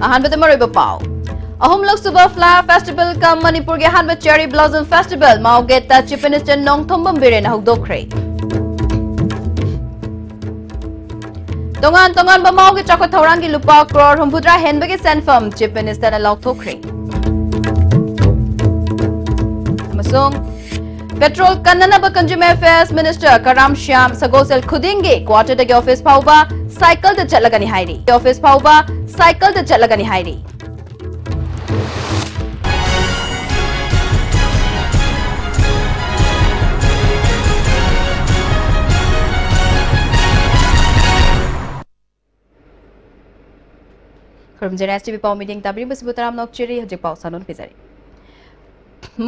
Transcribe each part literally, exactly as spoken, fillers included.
ꯑꯍꯥꯟꯕꯗ ꯃꯔꯨꯑꯣꯏꯕ ꯄꯥꯎ꯫ ꯑꯍꯨꯝꯂꯛ ꯁꯨꯕ Flower Festival cum ꯃꯅꯤꯄꯨꯔꯒꯤ ꯑꯍꯥꯟꯕ Cherry Blossom Festival ꯃꯥꯎ ꯒꯦꯠꯇ Chief Minister ꯅꯣꯡꯊꯣꯝꯕꯝ ꯕꯤꯔꯦꯟꯅ ꯍꯧꯗꯣꯛꯈ꯭ꯔꯦ꯫ ꯇꯣꯉꯥꯟ ꯇꯣꯉꯥꯟꯕ ꯃꯥꯎꯒꯤ ꯆꯥꯎꯈꯠ ꯊꯧꯔꯥꯡꯒꯤ ꯂꯨꯄꯥ ꯀ꯭ꯔꯣꯔ ꯍꯨꯝꯐꯨꯇꯔꯥ ꯍꯦꯟꯕꯒꯤ ꯁꯦꯟꯐꯝ Chief Minister ꯅ ꯂꯥꯎꯊꯣꯛꯈ꯭ꯔꯦ꯫ ꯑꯃꯁꯨꯡ petrol ꯀꯟꯅꯅꯕ Consumer Affairs Minister ꯀꯔꯥꯝ ꯁ꯭ꯌꯥꯝ ꯁꯒꯣꯜꯁꯦꯜ ꯈꯨꯗꯤꯡꯒꯤ quarter ꯗꯒꯤ office ꯐꯥꯎꯕ cycle ꯗ ꯆꯠꯂꯒꯅꯤ ꯍꯥꯏꯔꯤ꯫ Office ꯐꯥꯎꯕ cycle ꯗ ꯆꯠꯂꯒꯅꯤ ꯍꯥꯏꯔꯤ꯫ ꯈꯨꯔꯨꯝꯖꯔꯤ, S T V ꯄꯥꯎ meeting ꯇꯥꯕꯤꯔꯤꯕꯁꯤꯕꯨ ꯇꯔꯥꯝꯅ ꯑꯣꯛꯆꯔꯤ꯫ ꯍꯧꯖꯤꯛ ꯄꯥꯎ ꯁꯥꯟꯅꯣꯟ ꯄꯤꯖꯔꯤ꯫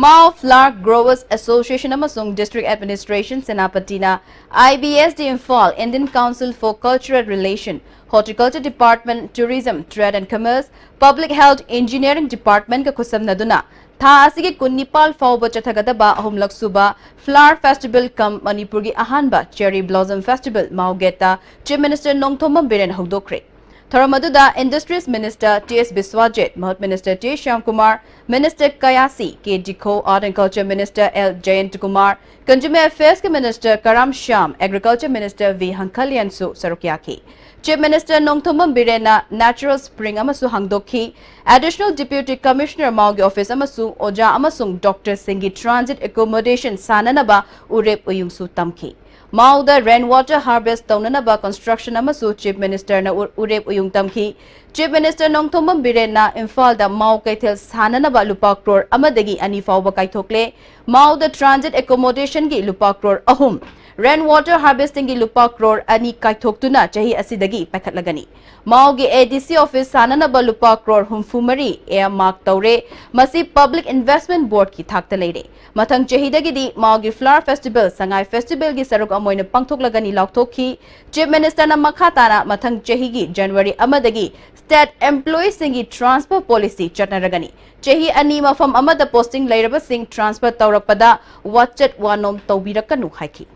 Mao Flower Growers Association ꯑꯃꯁꯨꯡ District Administration ꯁꯦꯅꯥꯄꯇꯤꯅ I B S D Imphal, Indian Council for Cultural Relation, Horticulture Department, Tourism, Trade and Commerce, Public Health, Engineering Department ꯀ ꯈꯨꯠꯁꯝꯅꯗꯨꯅ ꯊꯥ ꯑꯁꯤꯒꯤ ꯀꯨꯟꯅꯤꯄꯥꯜ ꯐꯥꯎꯕ ꯆꯠꯊꯒꯗꯕ ꯑꯍꯨꯝꯂꯛ ꯁꯨꯕ Flower Festival cum ꯃꯅꯤꯄꯨꯔꯒꯤ ꯑꯍꯥꯟꯕ Cherry Blossom Festival ꯃꯥꯎ ꯒꯦꯠꯇ Chief Minister ꯅꯣꯡꯊꯣꯝꯕꯝ ꯕꯤꯔꯦꯟ ꯍꯧꯗꯣꯛꯈ꯭ꯔꯦ꯫ ꯊꯧꯔꯝ ꯑꯗꯨꯗ Industries Minister T S ꯕꯤꯁ꯭ꯋꯥꯖꯤꯠ, ꯃꯍꯨꯠ Minister T Shyamkumar, Minister ꯀꯌꯥꯁꯤ, K ꯗꯤꯈꯣ, Art and Culture Minister L ꯖꯌꯟꯇꯀꯨꯃꯥꯔ, Consumer Affairs ꯀꯤ Minister ꯀꯔꯥꯝ ꯁ꯭ꯌꯥꯝ, Agriculture Minister V ꯍꯪꯈꯜꯌꯟꯁꯨ ꯁꯔꯨꯛ ꯌꯥꯈꯤ꯫ Chief Minister Nongthombam ꯕꯤꯔꯦꯟꯅ natural spring ꯑꯃꯁꯨ ꯍꯥꯡꯗꯣꯛꯈꯤ꯫ Additional Deputy Commissioner ꯃꯥꯎꯒꯤ office ꯑꯃꯁꯨ ꯑꯣꯖꯥ ꯑꯃꯁꯨꯡ doctor ꯁꯤꯡꯒꯤ transit accommodation ꯁꯥꯅꯅꯕ ꯎꯔꯦꯞ ꯎꯌꯨꯡꯁꯨ ꯇꯝꯈꯤ꯫ ꯃꯥꯎꯗ rain water harvest ꯇꯧꯅꯅꯕ construction ꯑꯃꯁꯨ Chief Minister ꯅ ꯎ-, ꯎꯔꯦꯞ ꯎꯌꯨꯡ ꯇꯝꯈꯤ꯫ Chief Minister ꯅꯣꯡꯊꯣꯝꯕꯝ ꯕꯤꯔꯦꯟꯅ ꯏꯝꯐꯥꯜꯗ ꯃꯥꯎ ꯀꯩꯊꯦꯜ ꯁꯥꯅꯅꯕ ꯂꯨꯄꯥ ꯀ꯭ꯔꯣꯔ ꯑꯃꯗꯒꯤ ꯑꯅꯤ ꯐꯥꯎꯕ ꯀꯥꯏꯊꯣꯛꯂꯦ꯫ ꯃꯥꯎꯗ transit accommodation ꯒꯤ ꯂꯨꯄꯥ ꯀ꯭ꯔꯣꯔ ꯑꯍꯨꯝ, rain water harvesting ꯒꯤ ꯂꯨꯄꯥ ꯀ꯭ꯔꯣꯔ ꯑꯅꯤ ꯀꯥꯏꯊꯣꯛꯇꯨꯅ ꯆꯍꯤ ꯑꯁꯤꯗꯒꯤ ꯄꯥꯏꯈꯠꯂꯒꯅꯤ꯫ ꯃꯥꯎꯒꯤ A D C office ꯁꯥꯅꯅꯕ ꯂꯨꯄꯥ ꯀ꯭ꯔꯣꯔ ꯍꯨꯝꯐꯨ ꯃꯔꯤ earmark ꯇꯧꯔꯦ꯫ ꯃꯁꯤ Public Investment Board ꯀꯤ ꯊꯥꯛꯇ ꯂꯩꯔꯦ꯫ ꯃꯊꯪ ꯆꯍꯤꯗꯒꯤꯗꯤ ꯃꯥꯎꯒꯤ Flower Festival ꯁꯉꯥꯏ Festival ꯒꯤ ꯁꯔꯨꯛ ꯑꯃ ꯑꯣꯏꯅ ꯄꯥꯡꯊꯣꯛꯂꯒꯅꯤ ꯂꯥꯎꯊꯣꯛꯈꯤ꯫ Chief Minister ꯅ ꯃꯈꯥ ꯇꯥꯅ ꯃꯊꯪ ꯆꯍꯤꯒꯤ January ꯑꯃꯗꯒꯤ state employee ꯁꯤꯡꯒꯤ transfer policy ꯆꯠꯅꯔꯒꯅꯤ꯫ ꯆꯍꯤ ꯑꯅꯤ ꯃꯐꯝ ꯑꯃꯗ posting ꯂꯩꯔꯕꯁꯤꯡ transfer ꯇꯧꯔꯛꯄꯗ ꯋꯥꯆꯠ ꯋꯥꯅꯣꯝ ꯇꯧꯕꯤꯔꯛꯀꯅꯨ ꯍꯥꯏꯈꯤ꯫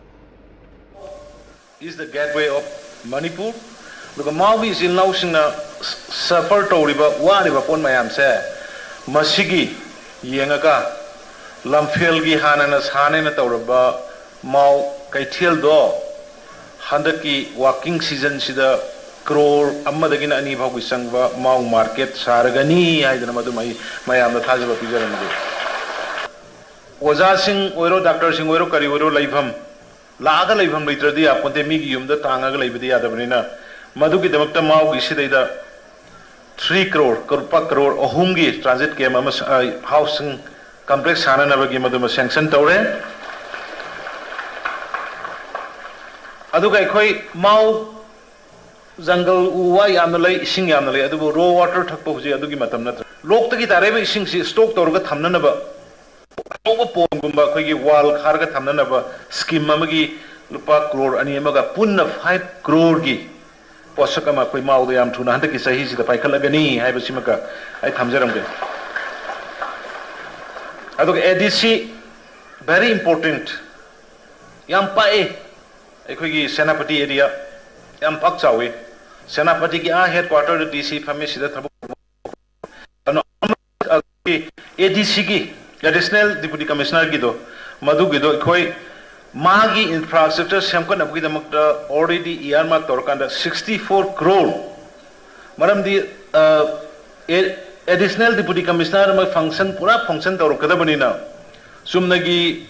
Is the gateway of Manipur. ꯑꯗꯨꯒ ꯃꯥꯎꯒꯤ ꯏꯆꯤꯜ ꯏꯅꯥꯎꯁꯤꯡꯅ ꯁꯐꯔ ꯇꯧꯔꯤꯕ, ꯋꯥꯔꯤꯕ ꯄꯣꯠ ꯃꯌꯥꯝꯁꯦ ꯃꯁꯤꯒꯤ ꯌꯦꯡꯉꯒ ꯂꯝꯐꯦꯜꯒꯤ ꯍꯥꯟꯅꯅ ꯁꯥꯟꯅꯦꯅ ꯇꯧꯔꯕ ꯃꯥꯎ ꯀꯩꯊꯦꯜꯗꯣ ꯍꯟꯗꯛꯀꯤ ꯋꯥꯀꯤꯡ ꯁꯤꯖꯟꯁꯤꯗ ꯀ꯭ꯔꯣꯔ ꯑꯃꯗꯒꯤꯅ ꯑꯅꯤ ꯐꯥꯎꯒꯤ ꯆꯪꯕ ꯃꯥꯎ ꯃꯥꯔꯀꯦꯠ ꯁꯥꯔꯒꯅꯤ ꯍꯥꯏꯗꯅ ꯃꯗꯨꯃ ꯑꯩ ꯃꯌꯥꯝꯗ ꯊꯥꯖꯕ ꯄꯤꯖꯔꯝꯃꯒꯦ꯫ ꯑꯣꯖꯥꯁꯤꯡ ꯑꯣꯏꯔꯣ, ꯗꯥꯛꯇꯔꯁꯤꯡ ꯑꯣꯏꯔꯣ, ꯀꯔꯤ ꯑꯣꯏꯔꯣ, ꯂꯩꯐꯝ, ꯂꯥꯛꯑꯒ ꯂꯩꯐꯝ ꯂꯩꯇ꯭ꯔꯗꯤ ꯌꯥꯄꯣꯟꯇꯦ, ꯃꯤꯒꯤ ꯌꯨꯝꯗ ꯇꯥꯡꯉꯒ ꯂꯩꯕꯗꯤ ꯌꯥꯗꯕꯅꯤꯅ꯫ ꯃꯗꯨꯒꯤꯗꯃꯛꯇ ꯃꯥꯎꯒꯤ ꯁꯤꯗꯩꯗ ꯊ꯭ꯔꯤ ꯀ꯭ꯔꯣꯔ, ꯂꯨꯄꯥ ꯀ꯭ꯔꯣꯔ ꯑꯍꯨꯝꯒꯤ ꯇ꯭ꯔꯥꯟꯖꯤꯠ ꯀꯦꯝ ꯑꯃ, ꯑ, ꯍꯥꯎꯁꯤꯡ ꯀꯝꯄ꯭ꯂꯦꯛꯁ ꯁꯥꯅꯅꯕꯒꯤ ꯃꯗꯨꯃ ꯁꯦꯡꯁꯟ ꯇꯧꯔꯦ꯫ ꯑꯗꯨꯒ ꯑꯩꯈꯣꯏ ꯃꯥꯎ ꯖꯪꯒꯜ, ꯎ ꯋꯥ ꯌꯥꯝꯅ ꯂꯩ, ꯏꯁꯤꯡ ꯌꯥꯝꯅ ꯂꯩ, ꯑꯗꯨꯕꯨ ꯔꯣ ꯋꯥꯇꯔ ꯊꯛꯄ ꯍꯧꯖꯤꯛ ꯑꯗꯨꯒꯤ ꯃꯇꯝ ꯅꯠꯇ꯭ꯔꯦ꯫ ꯂꯣꯛꯇꯒꯤ ꯇꯥꯔꯛꯏꯕ ꯏꯁꯤꯡꯁꯤ ꯁ꯭ꯇꯣꯛ ꯇꯧꯔꯒ ꯊꯝꯅꯅꯕ ꯑꯆꯧꯕ ꯄꯣꯟꯒꯨꯝꯕ ꯑꯩꯈꯣꯏꯒꯤ ꯋꯥꯜ ꯈꯥꯔꯒ ꯊꯝꯅꯅꯕ ꯁ꯭ꯀꯤꯝ ꯑꯃꯒꯤ ꯂꯨꯄꯥ ꯀ꯭ꯔꯣꯔ ꯑꯅꯤ ꯑꯃꯒ ꯄꯨꯟꯅ ꯐꯥꯏꯚ ꯀ꯭ꯔꯣꯔꯒꯤ ꯄꯣꯠꯁꯛ ꯑꯃ ꯑꯩꯈꯣꯏ ꯃꯥꯎꯗ ꯌꯥꯝ ꯊꯨꯅ ꯍꯟꯗꯛꯀꯤ ꯆꯍꯤꯁꯤꯗ ꯄꯥꯏꯈꯠꯂꯒꯅꯤ ꯍꯥꯏꯕꯁꯤꯃꯒ ꯑꯩ ꯊꯝꯖꯔꯝꯒꯦ꯫ ꯑꯗꯨꯒ ꯑꯦ ꯗꯤ ꯁꯤ, very important, ꯌꯥꯝ ꯄꯥꯛꯑꯦ꯫ ꯑꯩꯈꯣꯏꯒꯤ ꯁꯦꯅꯥꯄꯇꯤ ꯑꯦꯔꯤꯌꯥ ꯌꯥꯝ ꯄꯥꯛ ꯆꯥꯎꯏ꯫ ꯁꯦꯅꯥꯄꯇꯤꯒꯤ ꯑꯥ ꯍꯦꯗ ꯀ꯭ꯋꯥꯇꯔꯗ ꯗꯤ ꯁꯤ ꯐꯝꯃꯤ, ꯁꯤꯗ ꯊꯕꯛ, ꯑꯦ ꯗꯤ ꯁꯤꯒꯤ, ꯑꯦꯗꯤꯁꯅꯦꯜ ꯗꯤꯄꯨꯇꯤ ꯀꯃꯤꯁꯅꯔꯒꯤꯗꯣ, ꯃꯗꯨꯒꯤꯗꯣ ꯑꯩꯈꯣꯏ ꯃꯥꯒꯤ ꯏꯟꯐ꯭ꯔꯥꯁ꯭ꯇ꯭ꯔꯛꯆꯔ ꯁꯦꯝꯒꯠꯅꯕꯒꯤꯗꯃꯛꯇ already earmark ꯇꯧꯔꯀꯥꯟꯗ sixty four crore, ꯃꯔꯝꯗꯤ ꯑꯦꯗꯤꯁꯅꯦꯜ ꯗꯤꯄꯨꯇꯤ ꯀꯃꯤꯁꯅꯔ ꯑꯃ ꯐꯪꯁꯟ, ꯄꯨꯔꯥ ꯐꯪꯁꯟ ꯇꯧꯔꯛꯀꯗꯕꯅꯤꯅ, ꯆꯨꯝꯅꯒꯤ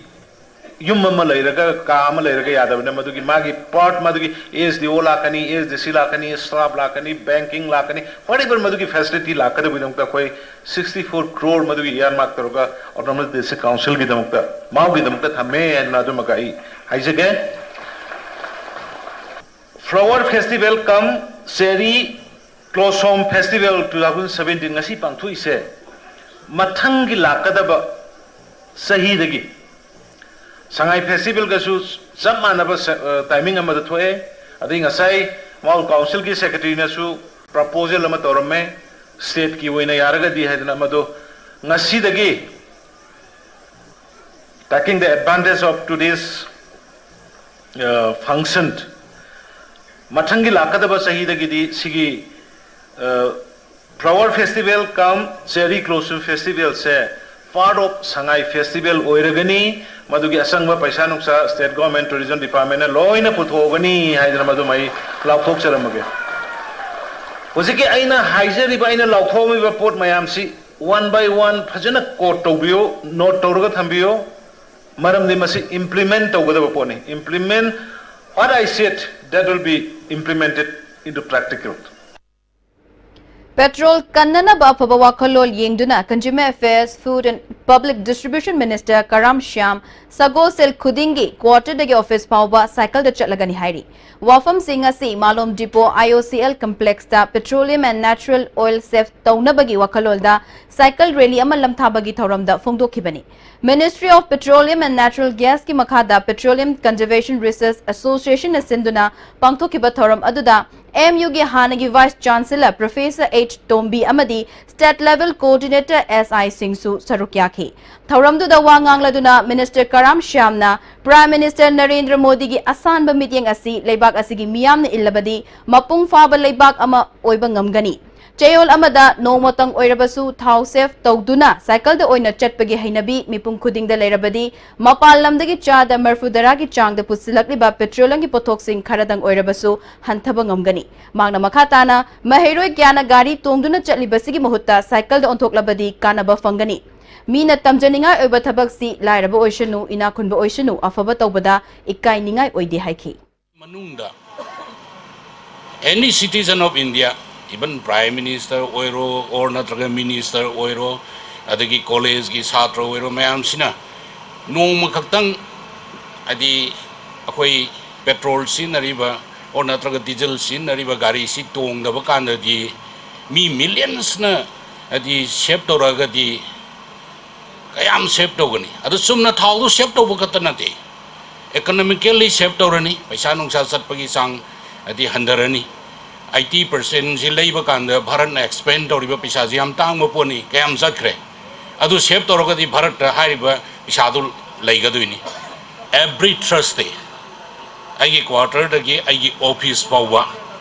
ꯌꯨꯝ ꯑꯃ ꯂꯩꯔꯒ, ꯀꯥ ꯑꯃ ꯂꯩꯔꯒ ꯌꯥꯗꯕꯅꯤꯅ, ꯃꯗꯨꯒꯤ ꯃꯥꯒꯤ ꯄꯥꯔꯠ, ꯃꯗꯨꯒꯤ ꯑꯦꯁ ꯗꯤ ꯑꯣ ꯂꯥꯛꯀꯅꯤ, ꯑꯦꯁ ꯗꯤ ꯁꯤ ꯂꯥꯛꯀꯅꯤ, ꯁ꯭ꯇꯥꯐ ꯂꯥꯛꯀꯅꯤ, ꯕꯦꯡꯀꯤꯡ ꯂꯥꯛꯀꯅꯤ, whatever ꯃꯗꯨꯒꯤ ꯐꯦꯁꯤꯂꯤꯇꯤ ꯂꯥꯛꯀꯗꯕꯒꯤꯗꯃꯛꯇ ꯑꯩꯈꯣꯏ sixty four crore ꯃꯗꯨꯒꯤ earmark ꯇꯧꯔꯒ ꯑꯣꯇꯣꯅꯣꯃꯁ ꯗꯤꯁꯇ꯭ꯔꯤꯛ ꯀꯥꯎꯟꯁꯤꯜꯒꯤꯗꯃꯛꯇ, ꯃꯥꯎꯒꯤꯗꯃꯛꯇ ꯊꯝꯃꯦ ꯍꯥꯏꯗꯨꯅ ꯑꯗꯨꯃꯒ ꯑꯩ ꯍꯥꯏꯖꯒꯦ꯫ Flower festival cum cherry blossom festival two thousand seventeen ꯉꯁꯤ ꯄꯥꯡꯊꯣꯛꯏꯁꯦ, ꯃꯊꯪꯒꯤ ꯂꯥꯛꯀꯗꯕ ꯆꯍꯤꯗꯒꯤ ꯁꯉꯥꯏ ꯐꯦꯁꯇꯤꯚꯦꯜꯒꯁꯨ ꯆꯞ ꯃꯥꯟꯅꯕ ꯁ-, ꯑ, ꯇꯥꯏꯃꯤꯡ ꯑꯃꯗ ꯊꯣꯛꯑꯦ꯫ ꯑꯗꯩ ꯉꯁꯥꯏ ꯃꯥꯎ ꯀꯥꯎꯟꯁꯤꯜꯒꯤ ꯁꯦꯀ꯭ꯔꯦꯇꯔꯤꯅꯁꯨ ꯄ꯭ꯔꯄꯣꯖꯦꯜ ꯑꯃ ꯇꯧꯔꯝꯃꯦ, ꯁ꯭ꯇꯦꯠꯀꯤ ꯑꯣꯏꯅ ꯌꯥꯔꯒꯗꯤ ꯍꯥꯏꯗꯅ꯫ ꯃꯗꯨ ꯉꯁꯤꯗꯒꯤ, taking the advantage of today's, uh, function, ꯃꯊꯪꯒꯤ ꯂꯥꯛꯀꯗꯕ ꯆꯍꯤꯗꯒꯤꯗꯤ ꯁꯤꯒꯤ Flower Festival cum Cherry Blossom Festival say part of Sangai Festival ꯑꯣꯏꯔꯒꯅꯤ꯫ ꯃꯗꯨꯒꯤ ꯑꯆꯪꯕ ꯄꯩꯁꯥ ꯅꯨꯡꯁꯥ state government tourism department ꯅ ꯂꯣꯏꯅ ꯄꯨꯊꯣꯛꯑꯒꯅꯤ ꯍꯥꯏꯗꯅ ꯃꯗꯨꯃ ꯑꯩ ꯂꯥꯎꯊꯣꯛꯆꯔꯝꯃꯒꯦ꯫ ꯍꯧꯖꯤꯛꯀꯤ ꯑꯩꯅ ꯍꯥꯏꯖꯔꯤꯕ, ꯑꯩꯅ ꯂꯥꯎꯊꯣꯛꯑꯝꯃꯤꯕ ꯄꯣꯠ ꯃꯌꯥꯝꯁꯤ one by one ꯐꯖꯅ quote ꯇꯧꯕꯤꯌꯨ, note ꯇꯧꯔꯒ ꯊꯝꯕꯤꯌꯨ꯫ ꯃꯔꯝꯗꯤ ꯃꯁꯤ implement ꯇꯧꯒꯗꯕ ꯄꯣꯠꯅꯤ꯫ Implement, what I said, that will be implemented into practical. Petrol ꯀꯟꯅꯅꯕ ꯑꯐꯕ ꯋꯥꯈꯜꯂꯣꯟ ꯌꯦꯡꯗꯨꯅ Consumer Affairs, Food and Public Distribution Minister ꯀꯔꯥꯝ ꯁ꯭ꯌꯥꯝ ꯁꯒꯣꯜꯁꯦꯜ ꯈꯨꯗꯤꯡꯒꯤ quarter ꯗꯒꯤ office ꯐꯥꯎꯕ cycle ꯗ ꯆꯠꯂꯒꯅꯤ ꯍꯥꯏꯔꯤ꯫ ꯋꯥꯐꯝꯁꯤꯡ ꯑꯁꯤ ꯃꯥꯂꯣꯝ depot I O C L complex ꯇ Petroleum and Natural Oil save ꯇꯧꯅꯕꯒꯤ ꯋꯥꯈꯜꯂꯣꯟꯗ cycle rally ꯑꯃ ꯂꯝꯊꯥꯕꯒꯤ ꯊꯧꯔꯝꯗ ꯐꯣꯡꯗꯣꯛꯈꯤꯕꯅꯤ꯫ Ministry of Petroleum and Natural Gas ꯀꯤ ꯃꯈꯥꯗ Petroleum Conservation Research Association ꯅ ꯁꯤꯟꯗꯨꯅ ꯄꯥꯡꯊꯣꯛꯈꯤꯕ ꯊꯧꯔꯝ ꯑꯗꯨꯗ M U ꯒꯤ ꯍꯥꯟꯅꯒꯤ Vice Chancellor Professor H ꯇꯣꯝꯕꯤ ꯑꯃꯗꯤ State Level Coordinator S I ꯁꯤꯡꯁꯨ ꯁꯔꯨꯛ ꯌꯥꯈꯤ꯫ ꯊꯧꯔꯝꯗꯨꯗ ꯋꯥ ꯉꯥꯡꯂꯗꯨꯅ Minister ꯀꯔꯥꯝ ꯁ꯭ꯌꯥꯝꯅ Prime Minister ꯅꯔꯦꯟꯗ꯭ꯔ ꯃꯣꯗꯤꯒꯤ ꯑꯁꯥꯟꯕ ꯃꯤꯠꯌꯦꯡ ꯑꯁꯤ ꯂꯩꯕꯥꯛ ꯑꯁꯤꯒꯤ ꯃꯤꯌꯥꯝꯅ ꯏꯜꯂꯕꯗꯤ ꯃꯄꯨꯡ ꯐꯥꯕ ꯂꯩꯕꯥꯛ ꯑꯃ ꯑꯣꯏꯕ ꯉꯝꯒꯅꯤ꯫ ꯆꯌꯣꯜ ꯑꯃꯗ ꯅꯣꯡꯃꯇꯪ ꯑꯣꯏꯔꯕꯁꯨ ꯊꯥꯎ save ꯇꯧꯗꯨꯅ cycle ꯗ ꯑꯣꯏꯅ ꯆꯠꯄꯒꯤ ꯍꯩꯅꯕꯤ ꯃꯤꯄꯨꯝ ꯈꯨꯗꯤꯡꯗ ꯂꯩꯔꯕꯗꯤ ꯃꯄꯥꯟ ꯂꯝꯗꯒꯤ ꯆꯥꯗ ꯃꯔꯐꯨ ꯇꯔꯥꯒꯤ ꯆꯥꯡꯗ ꯄꯨꯁꯤꯜꯂꯛꯂꯤꯕ petroleum ꯒꯤ ꯄꯣꯠꯊꯣꯛꯁꯤꯡ ꯈꯔꯗꯪ ꯑꯣꯏꯔꯕꯁꯨ ꯍꯟꯊꯕ ꯉꯝꯒꯅꯤ꯫ ꯃꯍꯥꯛꯅ ꯃꯈꯥ ꯇꯥꯅ ꯃꯍꯩꯔꯣꯏ ꯀꯌꯥꯅ ꯒꯥꯔꯤ ꯇꯣꯡꯗꯨꯅ ꯆꯠꯂꯤꯕꯁꯤꯒꯤ ꯃꯍꯨꯠꯇ cycle ꯗ ꯑꯣꯟꯊꯣꯛꯂꯕꯗꯤ ꯀꯥꯟꯅꯕ ꯐꯪꯒꯅꯤ꯫ ꯃꯤꯅ ꯇꯝꯖꯅꯤꯡꯉꯥꯏ ꯑꯣꯏꯕ ꯊꯕꯛꯁꯤ ꯂꯥꯏꯔꯕ ꯑꯣꯏꯁꯅꯨ, ꯏꯅꯥꯛ ꯈꯨꯟꯕ ꯑꯣꯏꯁꯅꯨ, ꯑꯐꯕ ꯇꯧꯕꯗ ꯏꯀꯥꯏꯅꯤꯡꯉꯥꯏ ꯑꯣꯏꯗꯦ ꯍꯥꯏꯈꯤ꯫ ꯃꯅꯨꯡꯗ any citizen of India, even Prime Minister ꯑꯣꯏꯔꯣ, or ꯅꯠꯇ꯭ꯔꯒ minister ꯑꯣꯏꯔꯣ, ꯑꯗꯒꯤ college ꯀꯤ ꯁꯥꯇ꯭ꯔ ꯑꯣꯏꯔꯣ, ꯃꯌꯥꯝꯁꯤꯅ ꯅꯣꯡꯃ ꯈꯛꯇꯪ, ꯍꯥꯏꯗꯤ, ꯑꯩꯈꯣꯏ petrol ꯁꯤꯖꯤꯟꯅꯔꯤꯕ or ꯅꯠꯇ꯭ꯔꯒ diesel ꯁꯤꯖꯤꯟꯅꯔꯤꯕ ꯒꯥꯔꯤꯁꯤ ꯇꯣꯡꯗꯕ ꯀꯥꯟꯗꯗꯤ ꯃꯤ millions ꯅ, ꯍꯥꯏꯗꯤ, save ꯇꯧꯔꯛꯑꯒꯗꯤ ꯀꯌꯥꯝ save ꯇꯧꯒꯅꯤ? ꯑꯗꯨ ꯆꯨꯝꯅ ꯊꯥꯎꯗꯨ save ꯇꯧꯕ ꯈꯛꯇ ꯅꯠꯇꯦ, economically save ꯇꯧꯔꯅꯤ, ꯄꯩꯁꯥ ꯅꯨꯡꯁꯥ ꯆꯠꯄꯒꯤ ꯆꯥꯡ, ꯍꯥꯏꯗꯤ, ꯍꯟꯊꯔꯅꯤ꯫ Eighty percent ꯁꯤ ꯂꯩꯕ ꯀꯥꯟꯗ ꯚꯥꯔꯠꯅ expend ꯇꯧꯔꯤꯕ ꯄꯩꯁꯥꯁꯤ ꯌꯥꯝ ꯇꯥꯡꯕ ꯄꯣꯠꯅꯤ, ꯀꯌꯥꯝ ꯆꯠꯈ꯭ꯔꯦ? ꯑꯗꯨ save ꯇꯧꯔꯒꯗꯤ ꯚꯥꯔꯠꯇ ꯍꯥꯏꯔꯤꯕ ꯄꯩꯁꯥꯗꯨ ꯂꯩꯒꯗꯣꯏꯅꯤ꯫ Every Thursday ꯑꯩꯒꯤ quarter ꯗꯒꯤ ꯑꯩꯒꯤ office ꯐꯥꯎꯕ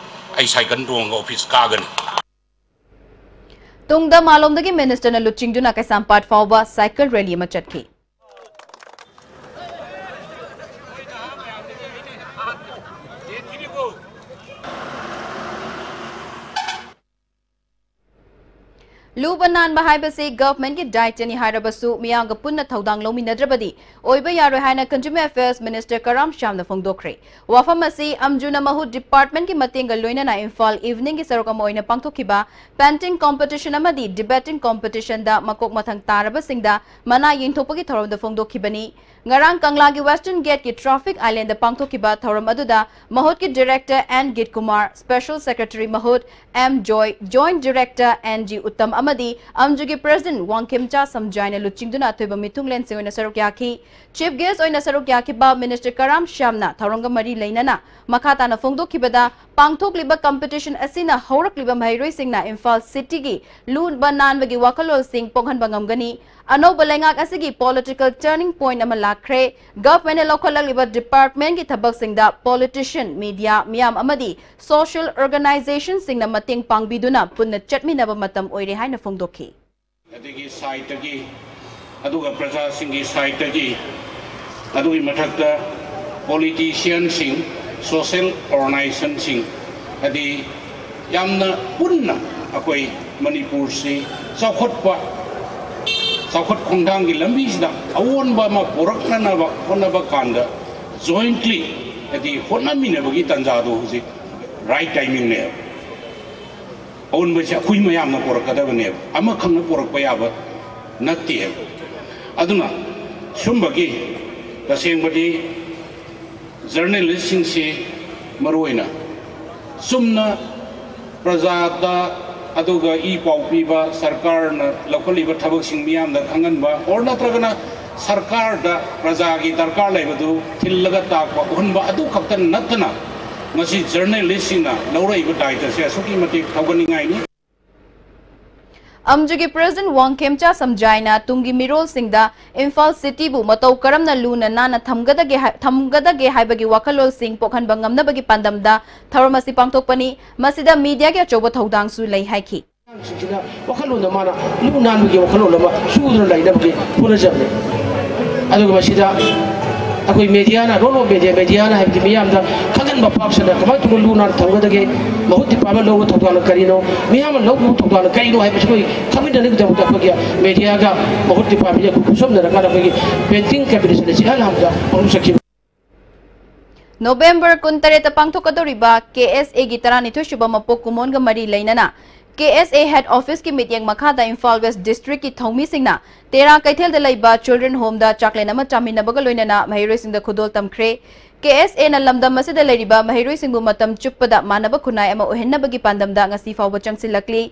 ꯑꯩ cycle ꯇꯣꯡꯉꯒ office ꯀꯥꯒꯅꯤ꯫ ꯇꯨꯡꯗ ꯃꯥꯂꯣꯝꯗꯒꯤ ꯃꯤꯅꯤꯁꯇꯔꯅ ꯂꯨꯆꯤꯡꯗꯨꯅ ꯀꯩꯁꯥꯝꯄꯥꯠ ꯐꯥꯎꯕ ꯁꯥꯏꯀꯜ ꯔꯦꯂꯤ ꯑꯃ ꯆꯠꯈꯤ꯫ ꯂꯨꯕ ꯅꯥꯟꯕ ꯍꯥꯏꯕꯁꯤ ꯒꯚꯔꯟꯃꯦꯟꯠꯀꯤ ꯗꯥꯏꯇꯅꯤ ꯍꯥꯏꯔꯕꯁꯨ ꯃꯤꯌꯥꯝꯒ ꯄꯨꯟꯅ ꯊꯧꯗꯥꯡ ꯂꯧꯃꯤꯟꯅꯗ꯭ꯔꯕꯗꯤ ꯑꯣꯏꯕ ꯌꯥꯔꯣꯏ ꯍꯥꯏꯅ ꯀꯟꯖꯨꯃꯔ ꯑꯦꯐꯤꯌꯔꯁ ꯃꯤꯅꯤꯁꯇꯔ ꯀꯔꯥꯝ ꯁ꯭ꯌꯥꯝꯅ ꯐꯣꯡꯗꯣꯛꯈ꯭ꯔꯦ꯫ ꯋꯥꯐꯝ ꯑꯁꯤ ꯑꯝꯖꯨꯅ ꯃꯍꯨꯠ ꯗꯤꯄꯥꯔꯠꯃꯦꯟꯠꯀꯤ ꯃꯇꯦꯡꯒ ꯂꯣꯏꯅꯅ ꯏꯝꯐꯥꯜ ꯏꯚꯤꯅꯤꯡꯒꯤ ꯁꯔꯨꯛ ꯑꯃ ꯑꯣꯏꯅ ꯄꯥꯡꯊꯣꯛꯈꯤꯕ ꯄꯦꯟꯇꯤꯡ ꯀꯣꯝꯄꯤꯇꯤꯁꯟ ꯑꯃꯗꯤ ꯗꯤꯕꯦꯇꯤꯡ ꯀꯣꯝꯄꯤꯇꯤꯁꯟꯗ ꯃꯀꯣꯛ ꯃꯊꯪ ꯇꯥꯔꯕꯁꯤꯡꯗ ꯃꯅꯥ ꯌꯦꯡꯊꯣꯛꯄꯒꯤ ꯊꯧꯔꯝꯗ ꯐꯣꯡꯗꯣꯛꯈꯤꯕꯅꯤ꯫ ꯉꯔꯥꯡ ꯀꯪꯂꯥꯒꯤ ꯋꯦꯁꯇꯔꯟ ꯒꯦꯠꯀꯤ ꯇ꯭ꯔꯥꯐꯤꯛ ꯑꯥꯏꯂꯦꯟꯗ ꯄꯥꯡꯊꯣꯛꯈꯤꯕ ꯊꯧꯔꯝ ꯑꯗꯨꯗ ꯃꯍꯨꯠꯀꯤ director N Gitkumar, special secretary ꯃꯍꯨꯠ M Joy, joint director N G Uttam ꯑꯃꯗꯤ ꯑꯝꯖꯨꯒꯤ ꯄ꯭ꯔꯦꯁꯤꯗꯦꯟꯠ ꯋꯥꯡꯈꯦꯝꯆꯥ ꯁꯝꯖꯥꯏꯅ ꯂꯨꯆꯤꯡꯗꯨꯅ ꯑꯊꯣꯏꯕ ꯃꯤꯊꯨꯡꯂꯦꯟꯁꯤꯡ ꯑꯣꯏꯅ ꯁꯔꯨꯛ ꯌꯥꯈꯤ꯫ ꯆꯤꯐ ꯒꯦꯁꯠ ꯑꯣꯏꯅ ꯁꯔꯨꯛ ꯌꯥꯈꯤꯕ ꯃꯤꯅꯤꯁꯇꯔ ꯀꯔꯥꯝ ꯁ꯭ꯌꯥꯝꯅ ꯊꯧꯔꯝꯒ ꯃꯔꯤ ꯂꯩꯅꯅ ꯃꯈꯥ ꯇꯥꯅ ꯐꯣꯡꯗꯣꯛꯈꯤꯕꯗ, ꯄꯥꯡꯊꯣꯛꯂꯤꯕ ꯀꯝꯄꯤꯇꯤꯁꯟ ꯑꯁꯤꯅ ꯍꯧꯔꯛꯂꯤꯕ ꯃꯍꯩꯔꯣꯏꯁꯤꯡꯅ ꯏꯝꯐꯥꯜ ꯁꯤꯇꯤꯒꯤ ꯂꯨꯕ ꯅꯥꯟꯕꯒꯤ ꯋꯥꯈꯜꯂꯣꯟꯁꯤꯡ ꯄꯣꯛꯍꯟꯕ ꯉꯝꯒꯅꯤ꯫ ꯑꯅꯧꯕ ꯂꯩꯉꯥꯛ ꯑꯁꯤꯒꯤ ꯄꯣꯂꯤꯇꯤꯀꯦꯜ ꯇꯔꯅꯤꯡ ꯄꯣꯏꯟꯠ ꯑꯃ ꯂꯥꯛꯈ꯭ꯔꯦ꯫ ꯒꯚꯔꯟꯃꯦꯟꯠꯅ ꯂꯧꯈꯠꯂꯛꯂꯤꯕ ꯗꯤꯄꯥꯔꯠꯃꯦꯟꯠꯀꯤ ꯊꯕꯛꯁꯤꯡꯗ ꯄꯣꯂꯤꯇꯤꯁꯤꯌꯟ, ꯃꯤꯗꯤꯌꯥ, ꯃꯤꯌꯥꯝ ꯑꯃꯗꯤ ꯁꯣꯁꯤꯌꯦꯜ ꯑꯣꯔꯒꯅꯥꯏꯖꯦꯁꯟꯁꯤꯡꯅ ꯃꯇꯦꯡ ꯄꯥꯡꯕꯤꯗꯨꯅ ꯄꯨꯟꯅ ꯆꯠꯃꯤꯟꯅꯕ ꯃꯇꯝ ꯑꯣꯏꯔꯦ ꯍꯥꯏꯅ ꯐꯣꯡꯗꯣꯛꯈꯤ꯫ ꯑꯗꯒꯤ ꯁꯥꯏꯠꯇꯒꯤ, ꯑꯗꯨꯒ ꯄ꯭ꯔꯖꯥꯁꯤꯡꯒꯤ ꯁꯥꯏꯠꯇꯒꯤ, ꯑꯗꯨꯒꯤ ꯃꯊꯛꯇ ꯄꯣꯂꯤꯇꯤꯁꯤꯌꯟꯁꯤꯡ, ꯁꯣꯁꯤꯌꯦꯜ ꯑꯣꯔꯒꯅꯥꯏꯖꯦꯁꯟꯁꯤꯡ, ꯍꯥꯏꯗꯤ ꯌꯥꯝꯅ ꯄꯨꯟꯅ ꯑꯩꯈꯣꯏ ꯃꯅꯤꯄꯨꯔꯁꯤ ꯆꯥꯎꯈꯠꯄ, ꯆꯥꯎꯈꯠ ꯈꯣꯡꯊꯥꯡꯒꯤ ꯂꯝꯕꯤꯁꯤꯗ ꯑꯑꯣꯟꯕ ꯑꯃ ꯄꯨꯔꯛꯅꯅꯕ ꯍꯣꯠꯅꯕ ꯀꯥꯟꯗ ꯖꯣꯏꯟꯠꯂꯤ, ꯍꯥꯏꯗꯤ ꯍꯣꯠꯅꯃꯤꯟꯅꯕꯒꯤ ꯇꯥꯟꯖꯥꯗꯣ ꯍꯧꯖꯤꯛ ꯔꯥꯏꯠ ꯇꯥꯏꯃꯤꯡꯅꯦꯕ꯫ ꯑꯑꯣꯟꯕꯁꯦ ꯑꯩꯈꯣꯏ ꯃꯌꯥꯝꯅ ꯄꯨꯔꯛꯀꯗꯕꯅꯦꯕ, ꯑꯃꯈꯛꯅ ꯄꯨꯔꯛꯄ ꯌꯥꯕ ꯅꯠꯇꯦꯕ꯫ ꯑꯗꯨꯅ ꯁꯨꯝꯕꯒꯤ ꯇꯁꯦꯡꯕꯗꯤ ꯖꯔꯅꯦꯂꯤꯁꯁꯤꯡꯁꯤ ꯃꯔꯨꯑꯣꯏꯅ ꯆꯨꯝꯅ ꯄ꯭ꯔꯖꯥꯗ ꯑꯗꯨꯒ ꯏ ꯄꯥꯎ ꯄꯤꯕ, ꯁꯔꯀꯥꯔꯅ ꯂꯧꯈꯠꯂꯤꯕ ꯊꯕꯛꯁꯤꯡ ꯃꯤꯌꯥꯝꯗ ꯈꯪꯍꯟꯕ, ꯑꯣꯔ ꯅꯠꯇ꯭ꯔꯒꯅ ꯁꯔꯀꯥꯔꯗ ꯄ꯭ꯔꯖꯥꯒꯤ ꯗꯔꯀꯥꯔ ꯂꯩꯕꯗꯨ ꯊꯤꯜꯂꯒ ꯇꯥꯛꯄ, ꯎꯍꯟꯕ ꯑꯗꯨ ꯈꯛꯇ ꯅꯠꯇꯅ, ꯃꯁꯤ ꯖꯔꯅꯦꯂꯤꯁꯁꯤꯡꯅ ꯂꯧꯔꯛꯏꯕ ꯗꯥꯏꯇꯁꯦ ꯑꯁꯨꯛꯀꯤ ꯃꯇꯤꯛ ꯊꯧꯒꯠꯅꯤꯡꯉꯥꯏꯅꯤ꯫ ꯑꯝꯖꯨꯒꯤ ꯄ꯭ꯔꯦꯁꯤꯗꯦꯟꯠ ꯋꯥꯡꯈꯦꯝꯆꯥ ꯁꯝꯖꯥꯏꯅ ꯇꯨꯡꯒꯤ ꯃꯤꯔꯣꯜꯁꯤꯡꯗ ꯏꯝꯐꯥꯜ ꯁꯤꯇꯤꯕꯨ ꯃꯇꯧ ꯀꯔꯝꯅ ꯂꯨꯅ ꯅꯥꯟꯅ ꯊꯝꯒꯗꯒꯦ ꯍꯥꯏ-, ꯊꯝꯒꯗꯒꯦ ꯍꯥꯏꯕꯒꯤ ꯋꯥꯈꯜꯂꯣꯟꯁꯤꯡ ꯄꯣꯛꯍꯟꯕ ꯉꯝꯅꯕꯒꯤ ꯄꯥꯟꯗꯝꯗ ꯊꯧꯔꯝ ꯑꯁꯤ ꯄꯥꯡꯊꯣꯛꯄꯅꯤ꯫ ꯃꯁꯤꯗ ꯃꯤꯗꯤꯌꯥꯒꯤ ꯑꯆꯧꯕ ꯊꯧꯗꯥꯡꯁꯨ ꯂꯩ ꯍꯥꯏꯈꯤ꯫ ꯑꯉꯥꯡꯁꯤꯡꯁꯤꯅ ꯋꯥꯈꯜꯂꯣꯟꯗ ꯃꯥꯅ ꯂꯨ ꯅꯥꯟꯕꯒꯤ ꯋꯥꯈꯜꯂꯣꯟ ꯑꯃ ꯆꯨꯗꯅ ꯂꯩꯅꯕꯒꯤ ꯍꯣꯠꯅꯖꯕꯅꯤ꯫ ꯑꯗꯨꯒ ꯃꯁꯤꯗ ꯑꯩꯈꯣꯏ ꯃꯦꯗꯤꯌꯥꯅ, ꯔꯣꯜ ꯑꯣꯐ ꯃꯦꯗꯤꯌꯥ, ꯃꯦꯗꯤꯌꯥꯅ ꯍꯥꯏꯕꯗꯤ ꯃꯤꯌꯥꯝꯗ ꯈꯪꯍꯟꯕ ꯄꯥꯛꯁꯟꯅ ꯀꯃꯥꯏꯅ ꯇꯧꯅ ꯂꯨ ꯅꯥꯟꯅ ꯊꯝꯒꯗꯒꯦ, ꯃꯍꯨꯠ ꯗꯤꯄꯥꯔꯠꯃꯦꯟ ꯂꯧꯕ ꯊꯧꯗꯥꯡꯅ ꯀꯔꯤꯅꯣ, ꯃꯤꯌꯥꯝꯅ ꯂꯧꯕ ꯊꯧꯗꯥꯡꯅ ꯀꯔꯤꯅꯣ ꯍꯥꯏꯕꯁꯤ ꯑꯩꯈꯣꯏ ꯈꯪꯃꯤꯟꯅꯅꯕꯒꯤꯗꯃꯛꯇ ꯑꯩꯈꯣꯏꯒꯤ ꯃꯦꯗꯤꯌꯥꯒ ꯃꯍꯨꯠ ꯗꯤꯄꯥꯔꯠꯃꯦꯟꯒ ꯑꯩꯈꯣꯏ ꯈꯨꯠꯁꯝꯅꯔꯀꯥꯟꯗ ꯑꯩꯈꯣꯏꯒꯤ ꯄꯦꯟꯇꯤꯡ ꯀꯝꯄꯤꯇꯤꯁꯟ ꯑꯁꯤ ꯏꯍꯥꯟ ꯍꯥꯟꯕꯗ ꯄꯥꯡꯊꯣꯛꯆꯈꯤꯕ꯫ ꯅꯣꯕꯦꯝꯕꯔ ꯀꯨꯟꯇꯔꯦꯠꯇ ꯄꯥꯡꯊꯣꯛꯀꯗꯧꯔꯤꯕ ꯀꯦ ꯑꯦꯁ ꯑꯦꯒꯤ ꯇꯔꯥꯅꯤꯊꯣꯏ ꯁꯨꯕ ꯃꯄꯣꯛ ꯀꯨꯝꯑꯣꯟꯒ ꯃꯔꯤ ꯂꯩꯅꯅ ꯀꯦ ꯑꯦꯁ ꯑꯦ ꯍꯦꯗ ꯑꯣꯐꯤꯁꯀꯤ ꯃꯤꯠꯌꯦꯡ ꯃꯈꯥꯗ ꯏꯝꯐꯥꯜ ꯋꯦꯁ ꯗꯤꯁꯇ꯭ꯔꯤꯛꯀꯤ ꯊꯧꯃꯤꯁꯤꯡꯅ ꯇꯦꯔꯥ ꯀꯩꯊꯦꯜꯗ ꯂꯩꯕ ꯆꯤꯜꯗ꯭ꯔꯦꯟ ꯍꯣꯝꯗ ꯆꯥꯛꯂꯦꯟ ꯑꯃ ꯆꯥꯃꯤꯟꯅꯕꯒ ꯂꯣꯏꯅꯅ ꯃꯍꯩꯔꯣꯏꯁꯤꯡꯗ ꯈꯨꯗꯣꯜ ꯇꯝꯈ꯭ꯔꯦ꯫ ꯀꯦ ꯑꯦꯁ ꯑꯦꯅ ꯂꯝꯗꯝ ꯑꯁꯤꯗ ꯂꯩꯔꯤꯕ ꯃꯍꯩꯔꯣꯏꯁꯤꯡꯕꯨ ꯃꯇꯝ ꯆꯨꯞꯄꯗ ꯃꯥꯟꯅꯕ ꯈꯨꯟꯅꯥꯏ ꯑꯃ ꯑꯣꯏꯍꯟꯅꯕꯒꯤ ꯄꯥꯟꯗꯝꯗ ꯉꯁꯤ ꯐꯥꯎꯕ ꯆꯪꯁꯤꯜꯂꯛꯂꯤ꯫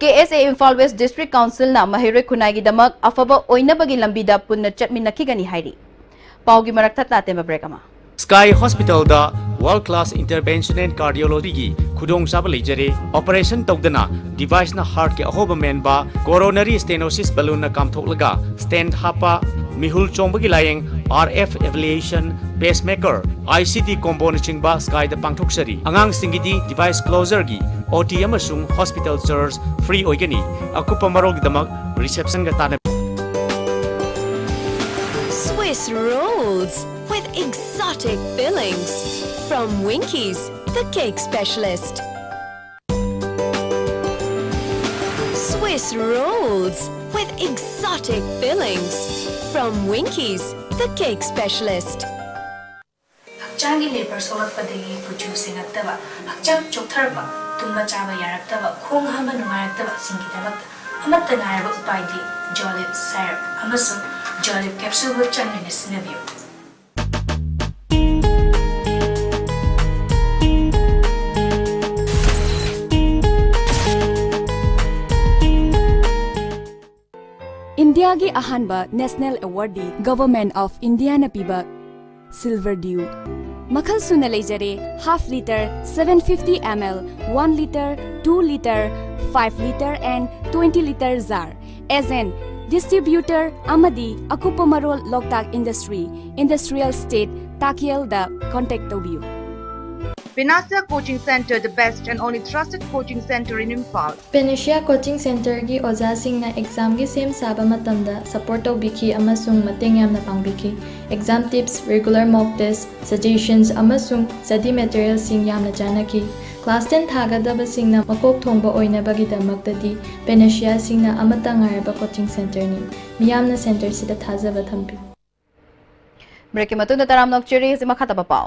ꯀꯦ ꯑꯦꯁ ꯑꯦ ꯏꯝꯐꯥꯜ ꯋꯦꯁ ꯗꯤꯁꯇ꯭ꯔꯤꯛ ꯀꯥꯎꯟꯁꯤꯜꯅ ꯃꯍꯩꯔꯣꯏ ꯈꯨꯟꯅꯥꯏꯒꯤꯗꯃꯛ ꯑꯐꯕ ꯑꯣꯏꯅꯕꯒꯤ ꯂꯝꯕꯤꯗ ꯄꯨꯟꯅ ꯆꯠꯃꯤꯟꯅꯈꯤꯒꯅꯤ ꯍꯥꯏꯔꯤ꯫ ꯄꯥꯎꯒꯤ ꯃꯔꯛ ꯊꯠꯅ ꯑꯇꯦꯟꯕ ꯕ꯭ꯔꯦꯛ ꯑꯃ꯫ Sky Hospitalꯗ World Class Intervention and Cardiologyꯒꯤ ꯈꯨꯗꯣꯡꯆꯥꯕ ꯂꯩꯖꯔꯦ꯫ ꯑꯣꯄꯔꯦꯁꯟ ꯇꯧꯗꯅ ꯗꯤꯚꯥꯏꯁꯅ ꯍꯥꯔꯠꯀꯤ ꯑꯍꯣꯕ ꯃꯦꯟꯕ, ꯀꯣꯔꯣꯅꯔꯤ ꯁ꯭ꯇꯦꯅꯣꯁꯤꯁ ꯕꯦꯂꯨꯟꯅ ꯀꯥꯝꯊꯣꯛꯂꯒ ꯁ꯭ꯇꯦꯟꯠ ꯍꯥꯞꯄ, ꯃꯤꯍꯨꯜ ꯆꯣꯡꯕꯒꯤ ꯂꯥꯌꯦꯡ, R F ꯑꯦꯕ꯭ꯂꯤꯌꯦꯁꯟ, ꯄꯦꯁꯃꯦꯀꯔ, I C D ꯀꯣꯝꯕꯣꯅꯆꯤꯡꯕ ꯁ꯭ꯀꯥꯏꯗ ꯄꯥꯡꯊꯣꯛꯆꯔꯤ꯫ ꯑꯉꯥꯡꯁꯤꯡꯒꯤꯗꯤ device ꯀ꯭ꯂꯣꯖꯔꯒꯤ, O T ꯑꯃꯁꯨꯡ ꯍꯣꯁꯄꯤꯇꯥꯜ ꯆꯥꯔꯖ ꯐ꯭ꯔꯤ ꯑꯣꯏꯒꯅꯤ꯫ ꯑꯀꯨꯞꯄ ꯃꯔꯣꯜꯒꯤꯗꯃꯛ ꯔꯤꯁꯦꯞꯁꯟꯒ ꯇꯥꯟꯅꯕꯤꯌꯨ꯫ Swiss rolls with exotic fillings from Winkies, the cake specialist. Swiss rolls with exotic fillings from Winkies, the cake specialist. ꯍꯛꯆꯥꯡꯒꯤ labour ꯁꯣꯛꯂꯛꯄꯗꯒꯤ ꯀꯨꯆꯨ ꯁꯦꯡꯉꯛꯇꯕ, ꯍꯛꯆꯥꯡ ꯆꯣꯛꯊꯔꯛꯄ, ꯇꯨꯝꯕ ꯆꯥꯕ ꯌꯥꯔꯛꯇꯕ, ꯈꯣꯡ ꯍꯥꯝꯕ ꯅꯨꯡꯉꯥꯏꯔꯛꯇꯕꯁꯤꯡꯒꯤꯗꯃꯛꯇ ꯑꯃꯠꯇ ꯉꯥꯏꯔꯕ ꯎꯄꯥꯏꯗꯤ ꯖꯣꯂꯤꯞ ꯁꯥꯏꯔꯞ ꯑꯃꯁꯨꯡ ꯖꯣꯂꯤꯞ ꯀꯦꯞꯁꯨꯜꯕꯨ ꯆꯥꯡ ꯅꯥꯏꯅ ꯁꯤꯖꯤꯟꯅꯕꯤꯌꯨ꯫ ꯏꯟꯗꯤꯌꯥꯒꯤ ꯑꯍꯥꯟꯕ ꯅꯦꯁꯅꯦꯜ ꯑꯦꯋꯥꯔꯗꯤ ꯒꯚꯔꯟꯃꯦꯟꯠ ꯑꯣꯐ ꯏꯟꯗꯤꯌꯥꯅ ꯄꯤꯕ ꯁꯤꯜꯚꯔ ꯗ꯭ꯌꯨ꯫ ꯃꯈꯜ ꯁꯨꯅ ꯂꯩꯖꯔꯦ, half litre, seven fifty ml, one litre, two litre, five litre and twenty litre jar꯫ Agent, distributor ꯑꯃꯗꯤ ꯑꯀꯨꯞꯄ ꯃꯔꯣꯜ ꯂꯣꯛꯇꯥꯛ ꯏꯟꯗꯁꯇ꯭ꯔꯤ, ꯏꯟꯗꯁꯇ꯭ꯔꯤꯌꯦꯜ ꯏꯁꯇꯦꯠ, ꯇꯥꯀꯦꯜꯗ ꯀꯣꯟꯇꯦꯛ ꯇꯧꯕꯤꯌꯨ꯫ Panacea Coaching Center, the best and only trusted coaching center in Imphal. Panacea Coaching Centerꯒꯤ ꯑꯣꯖꯥꯁꯤꯡꯅ ꯑꯦꯛꯖꯥꯝꯒꯤ ꯁꯦꯝ ꯁꯥꯕ ꯃꯇꯝꯗ support ꯇꯧꯕꯤꯈꯤ ꯑꯃꯁꯨꯡ ꯃꯇꯦꯡ ꯌꯥꯝꯅ ꯄꯥꯡꯕꯤꯈꯤ꯫ Exam tips, regular mock test, suggestions ꯑꯃꯁꯨꯡ study materialꯁꯤꯡ ꯌꯥꯝꯅ ꯆꯥꯟꯅꯈꯤ꯫ Class ten ꯊꯥꯒꯗꯕꯁꯤꯡꯅ ꯃꯀꯣꯛ ꯊꯣꯡꯕ ꯑꯣꯏꯅꯕꯒꯤꯗꯃꯛꯇꯗꯤ Panaceaꯁꯤꯡꯅ ꯑꯃꯠꯇ ꯉꯥꯏꯔꯕ coaching centerꯅꯤ꯫ ꯃꯤꯌꯥꯝꯅ centerꯁꯤꯗ ꯊꯥꯖꯕ ꯊꯝꯕꯤꯌꯨ꯫ ꯕ꯭ꯔꯦꯛꯀꯤ ꯃꯇꯨꯡꯗ ꯇꯔꯥꯝꯅ ꯑꯣꯛꯆꯔꯤ꯫ ꯍꯧꯖꯤꯛ ꯃꯈꯥ ꯇꯥꯕ ꯄꯥꯎ꯫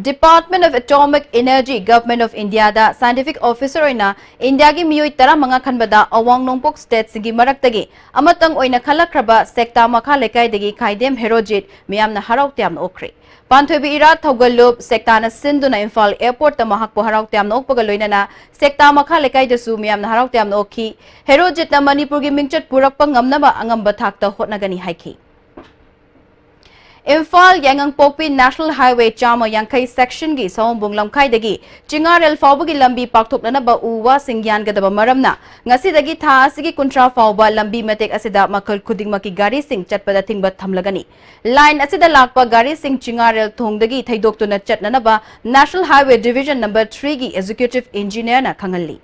Department of Atomic Energy, Government of Indiaꯗ scientific officer ꯑꯣꯏꯅ ꯏꯟꯗꯤꯌꯥꯒꯤ ꯃꯤꯑꯣꯏ ꯇꯔꯥꯃꯉꯥ ꯈꯟꯕꯗ ꯑꯋꯥꯡ ꯅꯣꯡꯄꯣꯛ stateꯁꯤꯡꯒꯤ ꯃꯔꯛꯇꯒꯤ ꯑꯃꯇꯪ ꯑꯣꯏꯅ ꯈꯜꯂꯛꯈ꯭ꯔꯕ ꯁꯦꯛꯇꯥ ꯃꯈꯥ ꯂꯩꯀꯥꯏꯗꯒꯤ ꯈꯥꯏꯗꯦꯝ ꯍꯦꯔꯣꯖꯤꯠ ꯃꯤꯌꯥꯝꯅ ꯍꯔꯥꯎ ꯇꯌꯥꯝꯅ ꯑꯣꯛꯈ꯭ꯔꯦ꯫ ꯄꯥꯟꯊꯣꯏꯕꯤ ꯏꯔꯥꯠ ꯊꯧꯒꯜꯂꯨꯞ ꯁꯦꯛꯇꯥꯅ ꯁꯤꯟꯗꯨꯅ ꯏꯝꯐꯥꯜ airportꯇ ꯃꯍꯥꯛꯄꯨ ꯍꯔꯥꯎ ꯇꯌꯥꯝꯅ ꯑꯣꯛꯄꯒ ꯂꯣꯏꯅꯅ ꯁꯦꯛꯇꯥ ꯃꯈꯥ ꯂꯩꯀꯥꯏꯗꯁꯨ ꯃꯤꯌꯥꯝꯅ ꯍꯔꯥꯎ ꯇꯌꯥꯝꯅ ꯑꯣꯛꯈꯤ꯫ ꯍꯦꯔꯣꯖꯤꯠꯅ ꯃꯅꯤꯄꯨꯔꯒꯤ ꯃꯤꯡꯆꯠ ꯄꯨꯔꯛꯄ ꯉꯝꯅꯕ ꯑꯉꯝꯕ ꯊꯥꯛꯇ ꯍꯣꯠꯅꯒꯅꯤ ꯍꯥꯏꯈꯤ꯫ ꯏꯝꯐꯥꯜ ꯌꯥꯏꯉꯪꯄꯣꯛꯄꯤ National Highway ꯆꯥꯝꯃ ꯌꯥꯡꯈꯩ sectionꯒꯤ ꯁꯑꯣꯝꯕꯨꯡ ꯂꯝꯈꯥꯏꯗꯒꯤ ꯆꯤꯉꯥꯔꯦꯜ ꯐꯥꯎꯕꯒꯤ ꯂꯝꯕꯤ ꯄꯥꯛꯊꯣꯛꯅꯅꯕ ꯎ ꯋꯥꯁꯤꯡ ꯌꯥꯟꯒꯗꯕ ꯃꯔꯝꯅ ꯉꯁꯤꯗꯒꯤ ꯊꯥ ꯑꯁꯤꯒꯤ ꯀꯨꯟꯊ꯭ꯔꯥ ꯐꯥꯎꯕ ꯂꯝꯕꯤ ꯃꯇꯦꯛ ꯑꯁꯤꯗ ꯃꯈꯜ ꯈꯨꯗꯤꯡꯃꯛꯀꯤ ꯒꯥꯔꯤꯁꯤꯡ ꯆꯠꯄꯗ ꯊꯤꯡꯕ ꯊꯝꯂꯒꯅꯤ꯫ Line ꯑꯁꯤꯗ ꯂꯥꯛꯄ ꯒꯥꯔꯤꯁꯤꯡ ꯆꯤꯉꯥꯔꯦꯜ ꯊꯣꯡꯗꯒꯤ ꯊꯩꯗꯣꯛꯇꯨꯅ ꯆꯠꯅꯅꯕ National Highway Division number threeꯒꯤ Executive Engineerꯅ ꯈꯪꯍꯜꯂꯤ꯫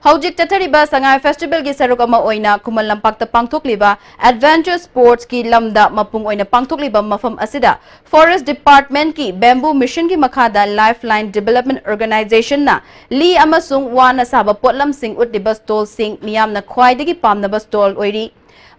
ꯍꯧꯖꯤꯛ ꯆꯠꯊꯔꯤꯕ ꯁꯉꯥꯏ festivalꯒꯤ ꯁꯔꯨꯛ ꯑꯃ ꯑꯣꯏꯅ ꯈꯨꯃꯟ ꯂꯝꯄꯥꯛꯇ ꯄꯥꯡꯊꯣꯛꯂꯤꯕ adventure sportsꯀꯤ ꯂꯝꯗ ꯃꯄꯨꯡ ꯑꯣꯏꯅ ꯄꯥꯡꯊꯣꯛꯂꯤꯕ ꯃꯐꯝ ꯑꯁꯤꯗ Forest Departmentꯀꯤ Bamboo Missionꯒꯤ ꯃꯈꯥꯗ Lifeline Development Organizationꯅ ꯂꯤ ꯑꯃꯁꯨꯡ ꯋꯥꯅ ꯁꯥꯕ ꯄꯣꯠꯂꯝꯁꯤꯡ ꯎꯠꯂꯤꯕ stallꯁꯤꯡ ꯃꯤꯌꯥꯝꯅ ꯈ꯭ꯋꯥꯏꯗꯒꯤ ꯄꯥꯝꯅꯕ stall ꯑꯣꯏꯔꯤ꯫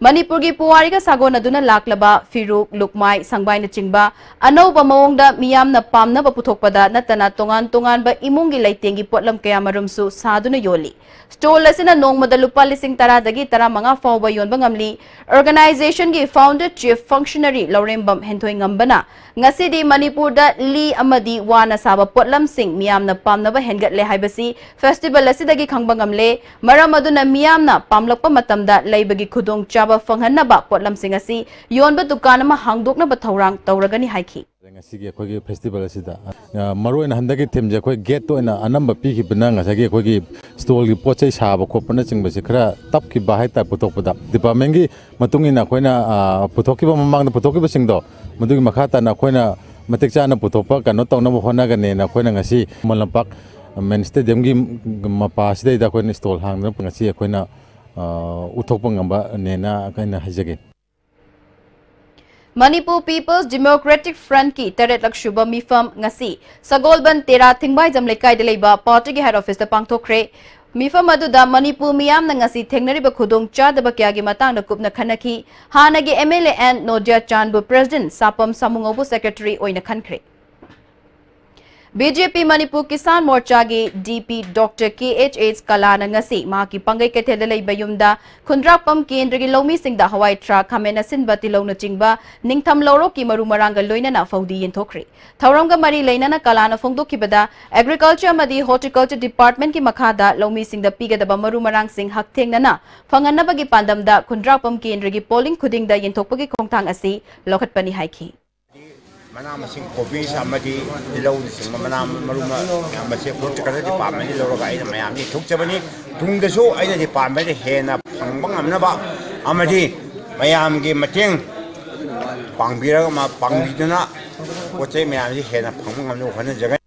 ꯃꯅꯤꯄꯨꯔꯒꯤ ꯄꯨꯋꯥꯔꯤꯒ ꯁꯥꯒꯣꯟꯅꯗꯨꯅ ꯂꯥꯛꯂꯕ ꯐꯤꯔꯨꯛ, ꯂꯨꯛꯃꯥꯏ, ꯁꯪꯕꯥꯏꯅꯆꯤꯡꯕ ꯑꯅꯧꯕ ꯃꯑꯣꯡꯗ ꯃꯤꯌꯥꯝꯅ ꯄꯥꯝꯅꯕ ꯄꯨꯊꯣꯛꯄꯗ ꯅꯠꯇꯅ ꯇꯣꯉꯥꯟ ꯇꯣꯉꯥꯟꯕ ꯏꯃꯨꯡꯒꯤ ꯂꯩꯇꯦꯡꯒꯤ ꯄꯣꯠꯂꯝ ꯀꯌꯥꯃꯔꯨꯝꯁꯨ ꯁꯥꯗꯨꯅ ꯌꯣꯜꯂꯤ꯫ Stall ꯑꯁꯤꯅ ꯅꯣꯡꯃꯗ ꯂꯨꯄꯥ ꯂꯤꯁꯤꯡ ꯇꯔꯥꯗꯒꯤ ꯇꯔꯥꯃꯉꯥ ꯐꯥꯎꯕ ꯌꯣꯟꯕ ꯉꯝꯂꯤ꯫ Organizationꯒꯤ Founder Chief Functionary ꯂꯧꯔꯦꯝꯕꯝ ꯍꯦꯟꯊꯣꯏꯉꯝꯕꯅ ꯉꯁꯤꯗꯤ ꯃꯅꯤꯄꯨꯔꯗ ꯂꯤ ꯑꯃꯗꯤ ꯋꯥꯅ ꯁꯥꯕ ꯄꯣꯠꯂꯝꯁꯤꯡ ꯃꯤꯌꯥꯝꯅ ꯄꯥꯝꯅꯕ ꯍꯦꯟꯒꯠꯂꯦ ꯍꯥꯏꯕꯁꯤ festival ꯑꯁꯤꯗꯒꯤ ꯈꯪꯕ ꯉꯝꯂꯦ꯫ ꯃꯔꯝ ꯑꯗꯨꯅ ꯃꯤꯌꯥꯝꯅ ꯄꯥꯝꯂꯛꯄ ꯃꯇꯝꯗ ꯂꯩꯕꯒꯤ ꯈꯨꯗꯣꯡꯆꯥꯕ ꯐꯪꯍꯟꯅꯕ ꯄꯣꯠꯂꯝꯁꯤꯡ ꯑꯁꯤ ꯌꯣꯟꯕ ꯗꯨꯀꯥꯟ ꯑꯃ ꯍꯥꯡꯗꯣꯛꯅꯕ ꯊꯧꯔꯥꯡ ꯇꯧꯔꯒꯅꯤ ꯍꯥꯏꯈꯤ꯫ ꯉꯁꯤꯒꯤ ꯑꯩꯈꯣꯏꯒꯤ festival ꯑꯁꯤꯗ, ꯑ, ꯃꯔꯨꯑꯣꯏꯅ ꯍꯟꯗꯛꯀꯤ themeꯁꯦ ꯑꯩꯈꯣꯏ gateꯇ ꯑꯣꯏꯅ ꯑꯅꯝꯕ ꯄꯤꯈꯤꯕꯅ ꯉꯁꯥꯏꯒꯤ ꯑꯩꯈꯣꯏꯒꯤ stallꯒꯤ ꯄꯣꯠ ꯆꯩ ꯁꯥꯕ ꯈꯣꯠꯄꯅꯆꯤꯡꯕꯁꯦ ꯈꯔ ꯇꯞꯈꯤꯕ ꯍꯥꯏꯇꯥꯔꯦ ꯄꯨꯊꯣꯛꯄꯗ꯫ Departmentꯀꯤ ꯃꯇꯨꯡ ꯏꯟꯅ ꯑꯩꯈꯣꯏꯅ, ꯑ, ꯄꯨꯊꯣꯛꯈꯤꯕ, ꯃꯃꯥꯡꯗ ꯄꯨꯊꯣꯛꯈꯤꯕꯁꯤꯡꯗꯣ ꯃꯗꯨꯒꯤ ꯃꯈꯥ ꯇꯥꯅ ꯑꯩꯈꯣꯏꯅ ꯃꯇꯤꯛ ꯆꯥꯅ ꯄꯨꯊꯣꯛꯄ ꯀꯩꯅꯣ ꯇꯧꯅꯕ ꯍꯣꯠꯅꯒꯅꯦꯅ ꯑꯩꯈꯣꯏꯅ ꯉꯁꯤ ꯈꯨꯃꯟ ꯂꯝꯄꯥꯛ ꯃꯦꯟ ꯁ꯭ꯇꯦꯗꯤꯌꯝꯒꯤ ꯃꯄꯥꯁꯤꯗꯩꯗ ꯑꯩꯈꯣꯏꯅ ꯁ꯭ꯇꯣꯜ ꯍꯥꯡꯗꯅ ꯉꯁꯤ ꯑꯩꯈꯣꯏꯅ, ꯑ, ꯎꯠꯊꯣꯛꯄ ꯉꯝꯕꯅꯦꯅ ꯑꯩꯅ ꯍꯥꯏꯖꯒꯦ꯫ ꯃꯅꯤꯄꯨꯔ ꯄꯤꯄꯜꯁ ꯗꯤꯃꯣꯀ꯭ꯔꯦꯇꯤꯛ ꯐ꯭ꯔꯟꯠꯀꯤ ꯇꯔꯦꯠꯂꯛ ꯁꯨꯕ ꯃꯤꯐꯝ ꯉꯁꯤ ꯁꯒꯣꯜꯕꯟ ꯇꯦꯔꯥ ꯊꯤꯡꯕꯥꯏꯖꯝ ꯂꯩꯀꯥꯏꯗ ꯂꯩꯕ ꯄꯥꯔꯇꯤꯒꯤ ꯍꯦꯗ ꯑꯣꯐꯤꯁꯇ ꯄꯥꯡꯊꯣꯛꯈ꯭ꯔꯦ꯫ ꯃꯤꯐꯝ ꯑꯗꯨꯗ ꯃꯅꯤꯄꯨꯔ ꯃꯤꯌꯥꯝꯅ ꯉꯁꯤ ꯊꯦꯡꯅꯔꯤꯕ ꯈꯨꯗꯣꯡꯆꯥꯗꯕ ꯀꯌꯥꯒꯤ ꯃꯇꯥꯡꯗ ꯀꯨꯞꯅ ꯈꯟꯅꯈꯤ꯫ ꯍꯥꯟꯅꯒꯤ M L A N Nodiya ꯆꯥꯟꯕꯨ ꯄ꯭ꯔꯦꯁꯤꯗꯦꯟꯠ, ꯁꯥꯄꯝ ꯁꯥꯃꯨꯉꯧꯕꯨ ꯁꯦꯀ꯭ꯔꯦꯇꯔꯤ ꯑꯣꯏꯅ ꯈꯟꯈ꯭ꯔꯦ꯫ B J P Manipur Kisan ꯃꯣꯔꯆꯥꯒꯤ D P doctor K H H ꯀꯂꯥꯅ ꯉꯁꯤ ꯃꯍꯥꯛꯀꯤ ꯄꯥꯡꯒꯩ ꯀꯩꯊꯦꯜꯗ ꯂꯩꯕ ꯌꯨꯝꯗ ꯈꯨꯟꯗ꯭ꯔꯥꯛꯄꯝ ꯀꯦꯟꯗ꯭ꯔꯒꯤ ꯂꯧꯃꯤꯁꯤꯡꯗ ꯍꯋꯥꯏ ꯊ꯭ꯔꯥꯛ, ꯈꯥꯃꯦꯟ ꯑꯁꯤꯟꯕ, ꯇꯤꯜꯍꯧꯅꯆꯤꯡꯕ ꯅꯤꯡꯊꯝ ꯂꯧꯔꯣꯛꯀꯤ ꯃꯔꯨ ꯃꯔꯥꯡꯒ ꯂꯣꯏꯅꯅ ꯐꯧꯗꯤ ꯌꯦꯟꯊꯣꯛꯈ꯭ꯔꯦ꯫ ꯊꯧꯔꯝꯒ ꯃꯔꯤ ꯂꯩꯅꯅ ꯀꯂꯥꯅ ꯐꯣꯡꯗꯣꯛꯈꯤꯕꯗ, ꯑꯦꯒ꯭ꯔꯤꯀꯜꯆꯔ ꯑꯃꯗꯤ ꯍꯣꯔꯇꯤꯀꯜꯆꯔ ꯗꯤꯄꯥꯔꯠꯃꯦꯟꯠꯀꯤ ꯃꯈꯥꯗ ꯂꯧꯃꯤꯁꯤꯡꯗ ꯄꯤꯒꯗꯕ ꯃꯔꯨ ꯃꯔꯥꯡꯁꯤꯡ ꯍꯛꯊꯦꯡꯅꯅ ꯐꯪꯍꯟꯅꯕꯒꯤ ꯄꯥꯟꯗꯝꯗ ꯈꯨꯟꯗ꯭ꯔꯥꯛꯄꯝ ꯀꯦꯟꯗ꯭ꯔꯒꯤ ꯄꯣꯂꯤꯡ ꯈꯨꯗꯤꯡꯗ ꯌꯦꯟꯊꯣꯛꯄꯒꯤ ꯈꯣꯡꯊꯥꯡ ꯑꯁꯤ ꯂꯧꯈꯠꯄꯅꯤ ꯍꯥꯏꯈꯤ꯫ ꯃꯅꯥ ꯃꯁꯤꯡ, ꯀꯣꯕꯤꯁ ꯑꯃꯗꯤ ꯇꯤꯜꯍꯧꯅꯆꯤꯡꯕ ꯃꯅꯥ ꯃꯔꯨ ꯃꯔꯥꯡ ꯃꯌꯥꯝ ꯑꯁꯤ ꯍꯣꯔꯇꯤꯀꯜꯆꯔ ꯗꯤꯄꯥꯔꯠꯃꯦꯟꯗꯒꯤ ꯂꯧꯔꯒ ꯑꯩꯅ ꯃꯌꯥꯝꯗ ꯌꯦꯟꯊꯣꯛꯆꯕꯅꯤ꯫ ꯇꯨꯡꯗꯁꯨ ꯑꯩꯅ ꯗꯤꯄꯥꯔꯠꯃꯦꯟꯗ ꯍꯦꯟꯅ ꯐꯪꯕ ꯉꯝꯅꯕ ꯑꯃꯗꯤ ꯃꯌꯥꯝꯒꯤ ꯃꯇꯦꯡ ꯄꯥꯡꯕꯤꯔꯒ, ꯃꯥ ꯄꯥꯡꯕꯤꯗꯨꯅ ꯄꯣꯠ ꯆꯩ ꯃꯌꯥꯝꯁꯤ ꯍꯦꯟꯅ ꯐꯪꯕ ꯉꯝꯅꯕ ꯍꯣꯠꯅꯖꯒꯅꯤ꯫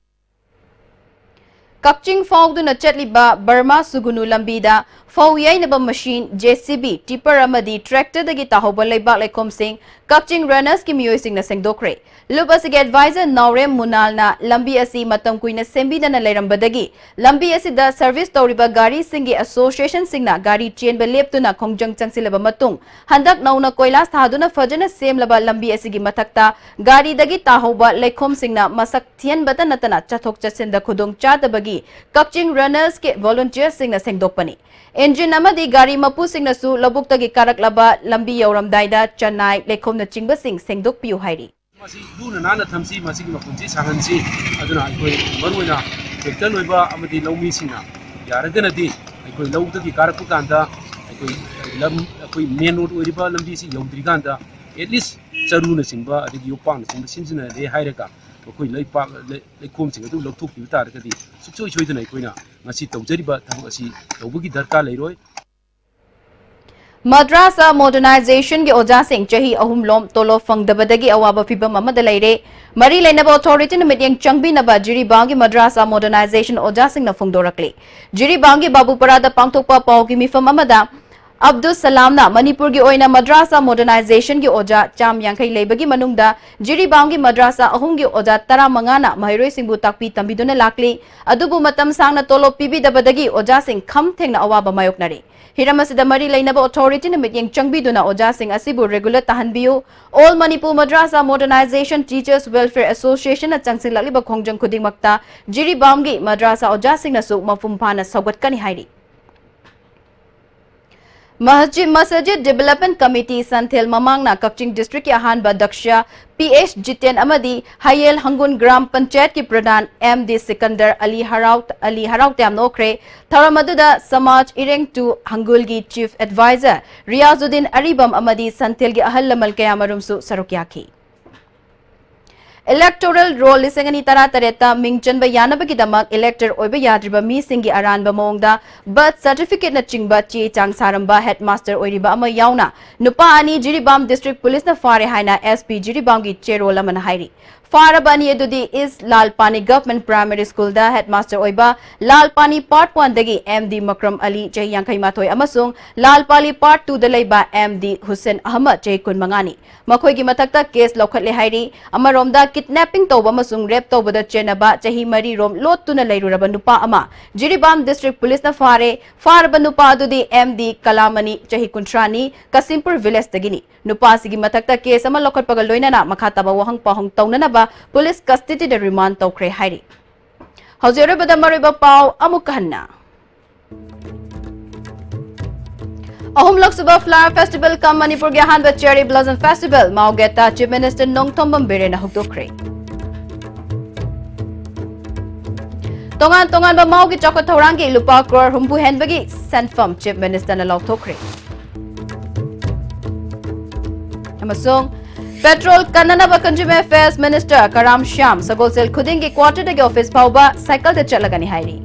ꯀꯛꯆꯤꯡ ꯐꯥꯎꯗꯨꯅ ꯆꯠꯂꯤꯕ ꯕꯔꯃꯥ ꯁꯨꯒꯨꯅꯨ ꯂꯝꯕꯤꯗ ꯐꯧ ꯌꯩꯅꯕ ꯃꯁꯤꯟ, ꯖꯦ ꯁꯤ ꯕꯤ, ꯇꯤꯄꯔ ꯑꯃꯗꯤ ꯇ꯭ꯔꯦꯛꯇꯔꯗꯒꯤ ꯇꯥꯍꯧꯕ ꯂꯩꯕꯥꯛ ꯂꯩꯈꯣꯝꯁꯤꯡ ꯀꯛꯆꯤꯡ ꯔꯟꯅꯔꯁꯀꯤ ꯃꯤꯑꯣꯏꯁꯤꯡꯅ ꯁꯦꯡꯗꯣꯛꯈ꯭ꯔꯦ꯫ ꯂꯨꯞ ꯑꯁꯤꯒꯤ ꯑꯦꯗꯚꯥꯏꯖꯔ ꯅꯥꯎꯔꯦꯝ ꯃꯨꯅꯥꯜꯅ ꯂꯝꯕꯤ ꯑꯁꯤ ꯃꯇꯝ ꯀꯨꯏꯅ ꯁꯦꯝꯕꯤꯗꯅ ꯂꯩꯔꯝꯕꯗꯒꯤ ꯂꯝꯕꯤ ꯑꯁꯤꯗ ꯁꯔꯚꯤꯁ ꯇꯧꯔꯤꯕ ꯒꯥꯔꯤꯁꯤꯡꯒꯤ ꯑꯦꯁꯣꯁꯤꯌꯦꯁꯟꯁꯤꯡꯅ ꯒꯥꯔꯤ ꯆꯦꯟꯕ ꯂꯦꯞꯇꯨꯅ ꯈꯣꯡꯖꯪ ꯆꯪꯁꯤꯜꯂꯕ ꯃꯇꯨꯡ, ꯍꯟꯗꯛ ꯅꯧꯅ ꯀꯣꯏꯂꯥꯁ ꯊꯥꯗꯨꯅ ꯐꯖꯅ ꯁꯦꯝꯂꯕ ꯂꯝꯕꯤ ꯑꯁꯤꯒꯤ ꯃꯊꯛꯇ ꯒꯥꯔꯤꯗꯒꯤ ꯇꯥꯍꯧꯕ ꯂꯩꯈꯣꯝꯁꯤꯡꯅ ꯃꯁꯛ ꯊꯤꯍꯟꯕꯇ ꯅꯠꯇꯅ ꯆꯠꯊꯣꯛ ꯆꯠꯁꯤꯟꯗ ꯈꯨꯗꯣꯡ ꯆꯥꯗꯕꯒꯤ ꯀꯛꯆꯤꯡ ꯔꯟꯅꯔꯁꯀꯤ ꯚꯣꯂꯨꯟꯇꯤꯌꯔꯁꯤꯡꯅ ꯁꯦꯡꯗꯣꯛꯄꯅꯤ꯫ ꯏꯟꯖꯤꯟ ꯑꯃꯗꯤ ꯒꯥꯔꯤ ꯃꯄꯨꯁꯤꯡꯅꯁꯨ ꯂꯧꯕꯨꯛꯇꯒꯤ ꯀꯥꯔꯛꯂꯕ ꯂꯝꯕꯤ ꯌꯧꯔꯝꯗꯥꯏꯗ ꯆꯅꯥꯏ, ꯂꯩꯈꯣꯝꯅꯆꯤꯡꯕꯁꯤꯡ ꯁꯦꯡꯗꯣꯛꯄꯤꯌꯨ ꯍꯥꯏꯔꯤ꯫ ꯃꯁꯤ ꯂꯨꯅ ꯅꯥꯟꯅ ꯊꯝꯁꯤ, ꯃꯁꯤꯒꯤ ꯃꯐꯝꯁꯤ ꯁꯥꯡꯍꯟꯁꯤ꯫ ꯑꯗꯨꯅ ꯑꯩꯈꯣꯏ ꯃꯔꯨꯑꯣꯏꯅ ꯀꯦꯄꯤꯇꯦꯜ ꯑꯣꯏꯕ ꯑꯃꯗꯤ ꯂꯧꯃꯤꯁꯤꯡꯅ ꯌꯥꯔꯒꯅꯗꯤ ꯑꯩꯈꯣꯏ ꯂꯧꯗꯒꯤ ꯀꯥꯔꯛꯄ ꯀꯥꯟꯗ ꯑꯩꯈꯣꯏ ꯂꯝ, ꯑꯩꯈꯣꯏ ꯃꯦꯟ ꯔꯣꯗ ꯑꯣꯏꯔꯤꯕ ꯂꯝꯕꯤꯁꯤ ꯌꯧꯗ꯭ꯔꯤꯀꯥꯟꯗ at least ꯆꯔꯨꯅꯆꯤꯡꯕ ꯑꯗꯒꯤ ꯌꯣꯄꯥꯛꯅꯆꯤꯡꯕ ꯁꯤꯖꯤꯟꯅꯔꯦ ꯍꯥꯏꯔꯒ ꯃꯈꯣꯏ ꯂꯩꯄꯥꯛ, ꯂꯩ-, ꯂꯩꯈꯣꯝꯁꯤꯡ ꯑꯗꯨ ꯂꯧꯊꯣꯛꯄꯤꯕ ꯇꯥꯔꯒꯗꯤ ꯁꯨꯡꯁꯣꯏ ꯁꯣꯏꯗꯅ ꯑꯩꯈꯣꯏꯅ ꯉꯁꯤ ꯇꯧꯖꯔꯤꯕ ꯊꯕꯛ ꯑꯁꯤ ꯇꯧꯕꯒꯤ ꯗꯔꯀꯥꯔ ꯂꯩꯔꯣꯏ꯫ ꯃꯗ꯭ꯔꯥꯁꯥ ꯃꯣꯗꯔꯅꯥꯏꯖꯦꯁꯟꯒꯤ ꯑꯣꯖꯥꯁꯤꯡ ꯆꯍꯤ ꯑꯍꯨꯝꯂꯣꯝ ꯇꯣꯂꯣꯞ ꯐꯪꯗꯕꯗꯒꯤ ꯑꯋꯥꯕ ꯐꯤꯚꯝ ꯑꯃꯗ ꯂꯩꯔꯦ꯫ ꯃꯔꯤ ꯂꯩꯅꯕ ꯑꯣꯊꯣꯔꯤꯇꯤꯅ ꯃꯤꯠꯌꯦꯡ ꯆꯪꯕꯤꯅꯕ ꯖꯤꯔꯤꯕꯥꯝꯒꯤ ꯃꯗ꯭ꯔꯥꯁꯥ ꯃꯣꯗꯔꯅꯥꯏꯖꯦꯁꯟ ꯑꯣꯖꯥꯁꯤꯡꯅ ꯐꯣꯡꯗꯣꯔꯛꯂꯤ꯫ ꯖꯤꯔꯤꯕꯥꯝꯒꯤ ꯕꯥꯕꯨꯄꯔꯥꯗ ꯄꯥꯡꯊꯣꯛꯄ ꯄꯥꯎꯒꯤ ꯃꯤꯐꯝ ꯑꯃꯗ ꯑꯕꯗꯨꯜ ꯁꯂꯥꯝꯅ ꯃꯅꯤꯄꯨꯔꯒꯤ ꯑꯣꯏꯅ ꯃꯗ꯭ꯔꯥꯁꯥ ꯃꯣꯗꯔꯅꯥꯏꯖꯦꯁꯟꯒꯤ ꯑꯣꯖꯥ ꯆꯥꯝ ꯌꯥꯡꯈꯩ ꯂꯩꯕꯒꯤ ꯃꯅꯨꯡꯗ ꯖꯤꯔꯤꯕꯥꯝꯒꯤ ꯃꯗ꯭ꯔꯥꯁꯥ ꯑꯍꯨꯝꯒꯤ ꯑꯣꯖꯥ ꯇꯔꯥꯃꯉꯥꯅ ꯃꯍꯩꯔꯣꯏꯁꯤꯡꯕꯨ ꯇꯥꯛꯄꯤ ꯇꯝꯕꯤꯗꯨꯅ ꯂꯥꯛꯂꯤ꯫ ꯑꯗꯨꯕꯨ ꯃꯇꯝ ꯁꯥꯡꯅ ꯇꯣꯂꯣꯞ ꯄꯤꯕꯤꯗꯕꯗꯒꯤ ꯑꯣꯖꯥꯁꯤꯡ ꯈꯝ ꯊꯦꯡꯅ ꯑꯋꯥꯕ ꯃꯥꯌꯣꯛꯅꯔꯤ꯫ ꯍꯤꯔꯝ ꯑꯁꯤꯗ ꯃꯔꯤ ꯂꯩꯅꯕ ꯑꯣꯊꯣꯔꯤꯇꯤꯅ ꯃꯤꯠꯌꯦꯡ ꯆꯪꯕꯤꯗꯨꯅ ꯑꯣꯖꯥꯁꯤꯡ ꯑꯁꯤꯕꯨ regular ꯇꯥꯍꯟꯕꯤꯌꯨ꯫ All Manipur Madrasa Modernization Teachers Welfare Association ꯅ ꯆꯪꯁꯤꯜꯂꯛꯂꯤꯕ ꯈꯣꯡꯖꯪ ꯈꯨꯗꯤꯡꯃꯛꯇ ꯖꯤꯔꯤꯕꯥꯝꯒꯤ ꯃꯗ꯭ꯔꯥꯁꯥ ꯑꯣꯖꯥꯁꯤꯡꯅꯁꯨ ꯃꯄꯨꯡ ꯐꯥꯅ ꯁꯧꯒꯠꯀꯅꯤ ꯍꯥꯏꯔꯤ꯫ ꯃꯁꯖꯤꯗ, ꯃꯁꯖꯤꯗ ꯗꯤꯕꯦꯂꯞꯃꯦꯟ ꯀꯃꯤꯇꯤ ꯁꯟꯊꯦꯜ ꯃꯃꯥꯡꯅ ꯀꯛꯆꯤꯡ ꯗꯤꯁꯇ꯭ꯔꯤꯛꯀꯤ ꯑꯍꯥꯟꯕ ꯑꯗ꯭ꯌꯛꯁ ꯄꯤ ꯑꯦꯁ ꯖꯤꯇꯦꯟ ꯑꯃꯗꯤ ꯍꯌꯦꯜ ꯍꯪꯒꯨꯟ ꯒ꯭ꯔꯥꯝ ꯄꯟꯆꯥꯌꯠꯀꯤ ꯄ꯭ꯔꯙꯥꯟ ꯑꯦꯝ ꯗꯤ ꯁꯤꯀꯟꯗꯔ ꯑꯂꯤ ꯍꯔꯥꯎ, ꯑꯂꯤ ꯍꯔꯥꯎ ꯇꯌꯥꯝꯅ ꯑꯣꯛꯈ꯭ꯔꯦ꯫ ꯊꯧꯔꯝ ꯑꯗꯨꯗ ꯁꯃꯥꯖ ꯏꯔꯦꯡꯇꯨ ꯍꯪꯒꯨꯜꯒꯤ ꯆꯤꯐ ꯑꯦꯗꯚꯥꯏꯖꯔ ꯔꯤꯌꯥꯖꯨꯗꯤꯟ ꯑꯔꯤꯕꯝ ꯑꯃꯗꯤ ꯁꯟꯊꯦꯜꯒꯤ ꯑꯍꯜ ꯂꯃꯟ ꯀꯌꯥꯃꯔꯨꯝꯁꯨ ꯁꯔꯨꯛ ꯌꯥꯈꯤ꯫ ꯏꯂꯦꯛꯇꯣꯔꯦꯜ ꯔꯣꯜ ꯂꯤꯁꯤꯡ ꯑꯅꯤ ꯇꯔꯥꯇꯔꯦꯠꯇ ꯃꯤꯡ ꯆꯟꯕ ꯌꯥꯅꯕꯒꯤꯗꯃꯛ ꯏꯂꯦꯛꯇꯔ ꯑꯣꯏꯕ ꯌꯥꯗ꯭ꯔꯤꯕ ꯃꯤꯁꯤꯡꯒꯤ ꯑꯔꯥꯟꯕ ꯃꯑꯣꯡꯗ ꯕꯔꯊ ꯁꯔꯇꯤꯐꯤꯀꯦꯠꯅꯆꯤꯡꯕ ꯆꯦ ꯆꯥꯡ ꯁꯥꯔꯝꯕ ꯍꯦꯗꯃꯥꯁꯇꯔ ꯑꯣꯏꯔꯤꯕ ꯑꯃ ꯌꯥꯎꯅ ꯅꯨꯄꯥ ꯑꯅꯤ ꯖꯤꯔꯤꯕꯥꯝ ꯗꯤꯁꯇ꯭ꯔꯤꯛ ꯄꯨꯂꯤꯁꯅ ꯐꯥꯔꯦ ꯍꯥꯏꯅ ꯑꯦꯁ ꯄꯤ ꯖꯤꯔꯤꯕꯥꯝꯒꯤ ꯆꯦꯔꯣꯜ ꯑꯃꯅ ꯍꯥꯏꯔꯤ꯫ ꯐꯥꯔꯕ ꯑꯅꯤ ꯑꯗꯨꯗꯤ ꯏꯁ ꯂꯥꯜ ꯄꯥꯅꯤ ꯒꯚꯔꯟꯃꯦꯟꯠ ꯄ꯭ꯔꯥꯏꯃꯥꯔꯤ ꯁ꯭ꯀꯨꯜꯗ ꯍꯦꯗꯃꯥꯁꯇꯔ ꯑꯣꯏꯕ ꯂꯥꯜ ꯄꯥꯅꯤ ꯄꯥꯔꯠ ꯋꯥꯟꯗꯒꯤ ꯑꯦꯝ ꯗꯤ ꯃꯀ꯭ꯔꯝ ꯑꯂꯤ, ꯆꯍꯤ ꯌꯥꯡꯈꯩ ꯃꯥꯊꯣꯏ, ꯑꯃꯁꯨꯡ ꯂꯥꯜ ꯄꯥꯅꯤ ꯄꯥꯔꯠ ꯇꯨꯗ ꯂꯩꯕ ꯑꯦꯝ ꯗꯤ ꯍꯨꯁꯦꯟ ꯑꯍꯃꯗ, ꯆꯍꯤ ꯀꯨꯟꯃꯉꯥꯅꯤ꯫ ꯃꯈꯣꯏꯒꯤ ꯃꯊꯛꯇ ꯀꯦꯁ ꯂꯧꯈꯠꯂꯦ ꯍꯥꯏꯔꯤ꯫ ꯑꯃꯔꯣꯝꯗ, ꯀꯤꯗꯅꯦꯄꯤꯡ ꯇꯧꯕ ꯑꯃꯁꯨꯡ ꯔꯦꯞ ꯇꯧꯕꯗ ꯆꯦꯟꯅꯕ ꯆꯍꯤ ꯃꯔꯤ ꯔꯣꯝ ꯂꯣꯠꯇꯨꯅ ꯂꯩꯔꯨꯔꯕ ꯅꯨꯄꯥ ꯑꯃ ꯖꯤꯔꯤꯕꯥꯝ ꯗꯤꯁꯇ꯭ꯔꯤꯛ ꯄꯨꯂꯤꯁꯅ ꯐꯥꯔꯦ꯫ ꯐꯥꯔꯕ ꯅꯨꯄꯥ ꯑꯗꯨꯗꯤ ꯑꯦꯝ ꯗꯤ ꯀꯂꯥꯃꯅꯤ, ꯆꯍꯤ ꯀꯨꯟꯊ꯭ꯔꯥꯅꯤ, ꯀꯥꯁꯤꯝꯄꯨꯔ ꯚꯤꯂꯦꯖꯇꯒꯤꯅꯤ꯫ ꯅꯨꯄꯥ ꯑꯁꯤꯒꯤ ꯃꯊꯛꯇ ꯀꯦꯁ ꯑꯃ ꯂꯧꯈꯠꯄꯒ ꯂꯣꯏꯅꯅ ꯃꯈꯥ ꯇꯥꯕ ꯋꯥꯍꯪ ꯄꯥꯎꯍꯪ ꯇꯧꯅꯅꯕ ꯄꯨꯂꯤꯁ ꯀꯁꯇꯗꯤꯗ ꯔꯤꯃꯥꯟ ꯇꯧꯈ꯭ꯔꯦ ꯍꯥꯏꯔꯤ꯫ ꯍꯧꯖꯤꯛ ꯑꯔꯣꯏꯕꯗ ꯃꯔꯨꯑꯣꯏꯕ ꯄꯥꯎ ꯑꯃꯨꯛꯀ ꯍꯟꯅ꯫ ꯑꯍꯨꯝꯂꯛꯁꯨꯕ Flower Festival cum ꯃꯅꯤꯄꯨꯔꯒꯤ ꯑꯍꯥꯟꯕ Cherry Blossom Festival ꯃꯥꯎꯒꯦꯠꯇ Chief Minister Nongthombam ꯕꯤꯔꯦꯟꯅ ꯍꯧꯗꯣꯛꯈ꯭ꯔꯦ꯫ ꯇꯣꯉꯥꯟ ꯇꯣꯉꯥꯟꯕ ꯃꯥꯎꯒꯤ ꯆꯥꯎꯈꯠ ꯊꯧꯔꯥꯡꯒꯤ ꯂꯨꯄꯥ ꯀ꯭ꯔꯣꯔ ꯍꯨꯝꯐꯨ ꯍꯦꯟꯕꯒꯤ ꯁꯦꯟꯐꯝ Chief Minister ꯅ ꯂꯥꯎꯊꯣꯛꯈ꯭ꯔꯦ꯫ ꯑꯃꯁꯨꯡ ꯄꯦꯇ꯭ꯔꯣꯜ ꯀꯟꯅꯅꯕ Consumer Affairs Minister ꯀꯔꯥꯝ ꯁ꯭ꯌꯥꯝ ꯁꯒꯣꯜꯁꯦꯜ ꯈꯨꯗꯤꯡꯒꯤ ꯀ꯭ꯋꯥꯇꯔꯗꯒꯤ ꯑꯣꯐꯤꯁ ꯐꯥꯎꯕ ꯁꯥꯏꯀꯜꯗ ꯆꯠꯂꯒꯅꯤ ꯍꯥꯏꯔꯤ꯫